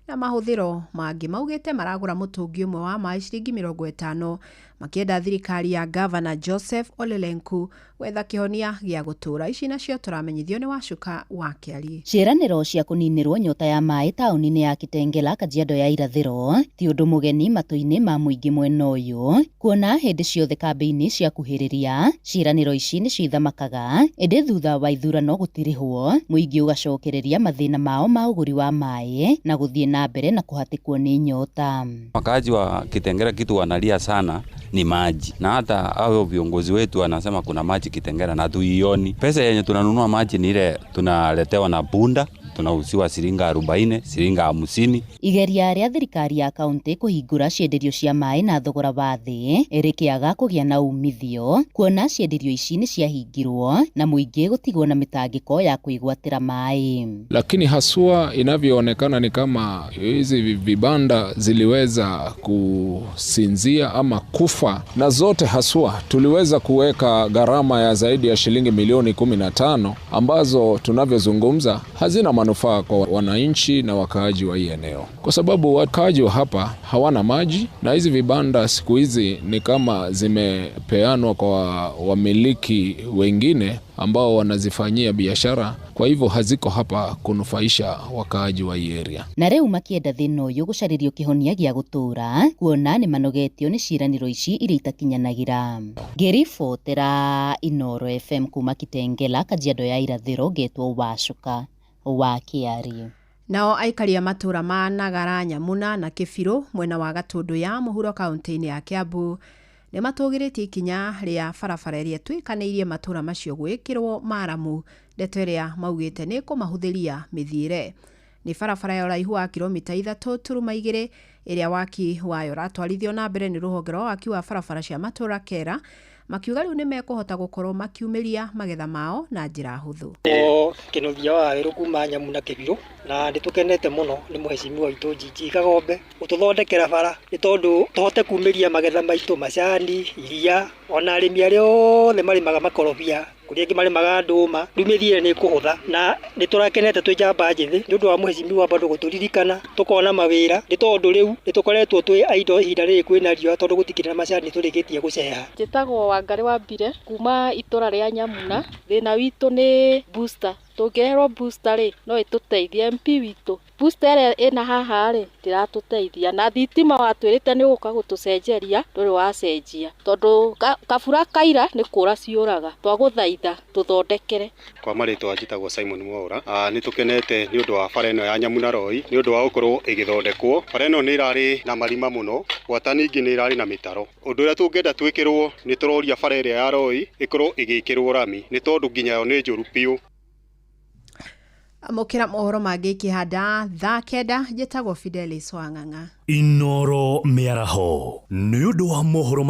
na mahũthĩro mangĩ. Maugĩte maragũra mũtũngi ũmwe wa maĩ ciringi 50 makĩenda thirikari ya Gavana Joseph Ole Lenku gwetha kĩhonia gĩa gũtũũra. Ici nacio tũramenyithio nĩ Wacuka wa Kĩariĩ. Ciĩranĩro cia kũninĩrwo nyota ya maĩ taũni-inĩ ya Kitengela, Kajiado ya Irathĩro ti ũndũ mũgeni matũ-inĩ ma mũingĩ mwena ũyũ, kuona hĩndĩ ciothe kambĩini cia kuhĩrĩria ciĩranĩro ici nĩcio ithamakaga, ĩndĩ thutha wa ithurano gũtirĩhwo mũingĩ ũgacokereria mathĩna mao ma ũgũri wa maĩ na gũthiĩ na mbere na kũhatĩkwo nĩ nyota. Wakaaji wa Kitengela kitu wanalia sana ni maji, na hata hao viongozi wetu wanasema kuna maji Kitengela na tuioni. Pesa yenye tunanunua maji ni ile tunaletewa na punda, tunauziwa shilingi 40, shilingi 50. Igeria rĩa thirikari ya kaunti kũhingũra cienderio cia maĩ na thogora wa thĩ ĩrĩkĩaga kũgĩa na umithio, kuona cienderio ici nĩ ciahingirwo na mũingĩ gũtigwo na mĩtangĩko ya kwĩgwatĩra maĩ. Lakini haswa inavyoonekana ni kama hizi vibanda ziliweza kusinzia ama kufa, na zote haswa tuliweza kuweka gharama ya zaidi ya shilingi milioni 15 ambazo tunavyozungumza hazina manufaa kwa wananchi na wakaaji wa hii eneo, kwa sababu wakaaji wa hapa hawana maji, na hizi vibanda siku hizi ni kama zimepeanwa kwa wamiliki wengine ambao wanazifanyia biashara, kwa hivyo haziko hapa kunufaisha wakaaji wa hii area. Na rĩu makĩenda thĩna ũyũ gũcarĩrio kĩhonia gĩa gũtũũra, kuona nĩ manogetio nĩ ciĩranĩro ici iria itakinyanagĩra. Ngĩribotera Inooro FM kuma Kitengela, Kajiado ya Irathĩro, ngetwo Wacuka wa Kĩariĩ. Nao aikari a matũũra ma Nagara, Nyamuna na Kĩbirũ mwena wa Gatũndũ ya mũhuro kaunti-inĩ ya Kiambu nĩ matũgĩrĩtie ikinya rĩa barabara ĩrĩa ĩtuĩkanĩirie matũũra macio gwĩkĩrwo maramu, ndeto ĩrĩa maugĩte nĩ kũmahũthĩria mĩthiĩre. Nĩ barabara ya ũraihu wa kilomita 3.2 ĩrĩa waki wayo ũratwarithio na mbere nĩ rũhonge rwa waki wa barabara cia matũũra Kera, makiuga rĩu nĩ mekũhota gũkorwo makiumĩria magetha mao na njĩra hũthũ. O Kĩnuthia wa Werũ kuma Nyamuna Kĩbirũ, na nĩ tũkenete mũno nĩ mũhecimiwa witũ Njinji Kagombe gũtũthondekera bara nĩ tondũ tũhote kumĩria magetha maitũ, macani, iria, ona arĩmi arĩa othe marĩmaga makorobia, kũrĩa angĩ marĩmaga ndũma, rĩu mĩthiĩre nĩ ĩkũhũtha, na nĩ tũrakenete twĩ njamba njĩthĩ nĩ ũndũ wa mũhecimiwa bado gũtũririkana tũkona mawĩra, nĩ tondũ rĩu nĩ tũkoretwo twĩ aindo ihinda rĩrĩ kwĩna riũa tondũ gũtikĩrĩ na macani tũrĩkĩtie gũceha. Njĩtagwo Wangarĩ wa Mbire kuma itũra rĩa Nyamuna. Thĩna witũ nĩ booster. Tũngĩreherwo booster rĩ, no ĩtũteithie. MP witũ, booster ĩrĩa ĩna haha rĩ, ndĩratũteithia. Na thitima watwĩrĩte nĩ ũgũka gũtũcenjeria, ndũrĩ wacenjia, tondũ kabura kaira nĩ kũra ciũraga. Twagũthaitha tũthondekere. Kwa marĩtwa njĩtagwo Simon Mwaura. Nĩ tũkenete nĩ ũndũ wa bara ĩno ya Nyamuna-Roi nĩ ũndũ wa gũkorwo ĩgĩthondekwo. Bara ĩno nĩ ĩrarĩ na marima mũno, gwata ningĩ nĩ ĩrarĩ na mĩtaro. Ũndũ ũrĩa tũngĩenda twĩkĩrwo nĩ tũroria bara ĩrĩa ya Roi ĩkorwo ĩgĩkĩrwo rami nĩ tondũ nginya yo nĩ njũru biũ. Amũkĩra mohoro mangĩ ikĩhanda thaa 9. Njĩtagwo Fidelis Wang'ang'a. Inoro mĩaraho nĩ ũndũ wa mohoro.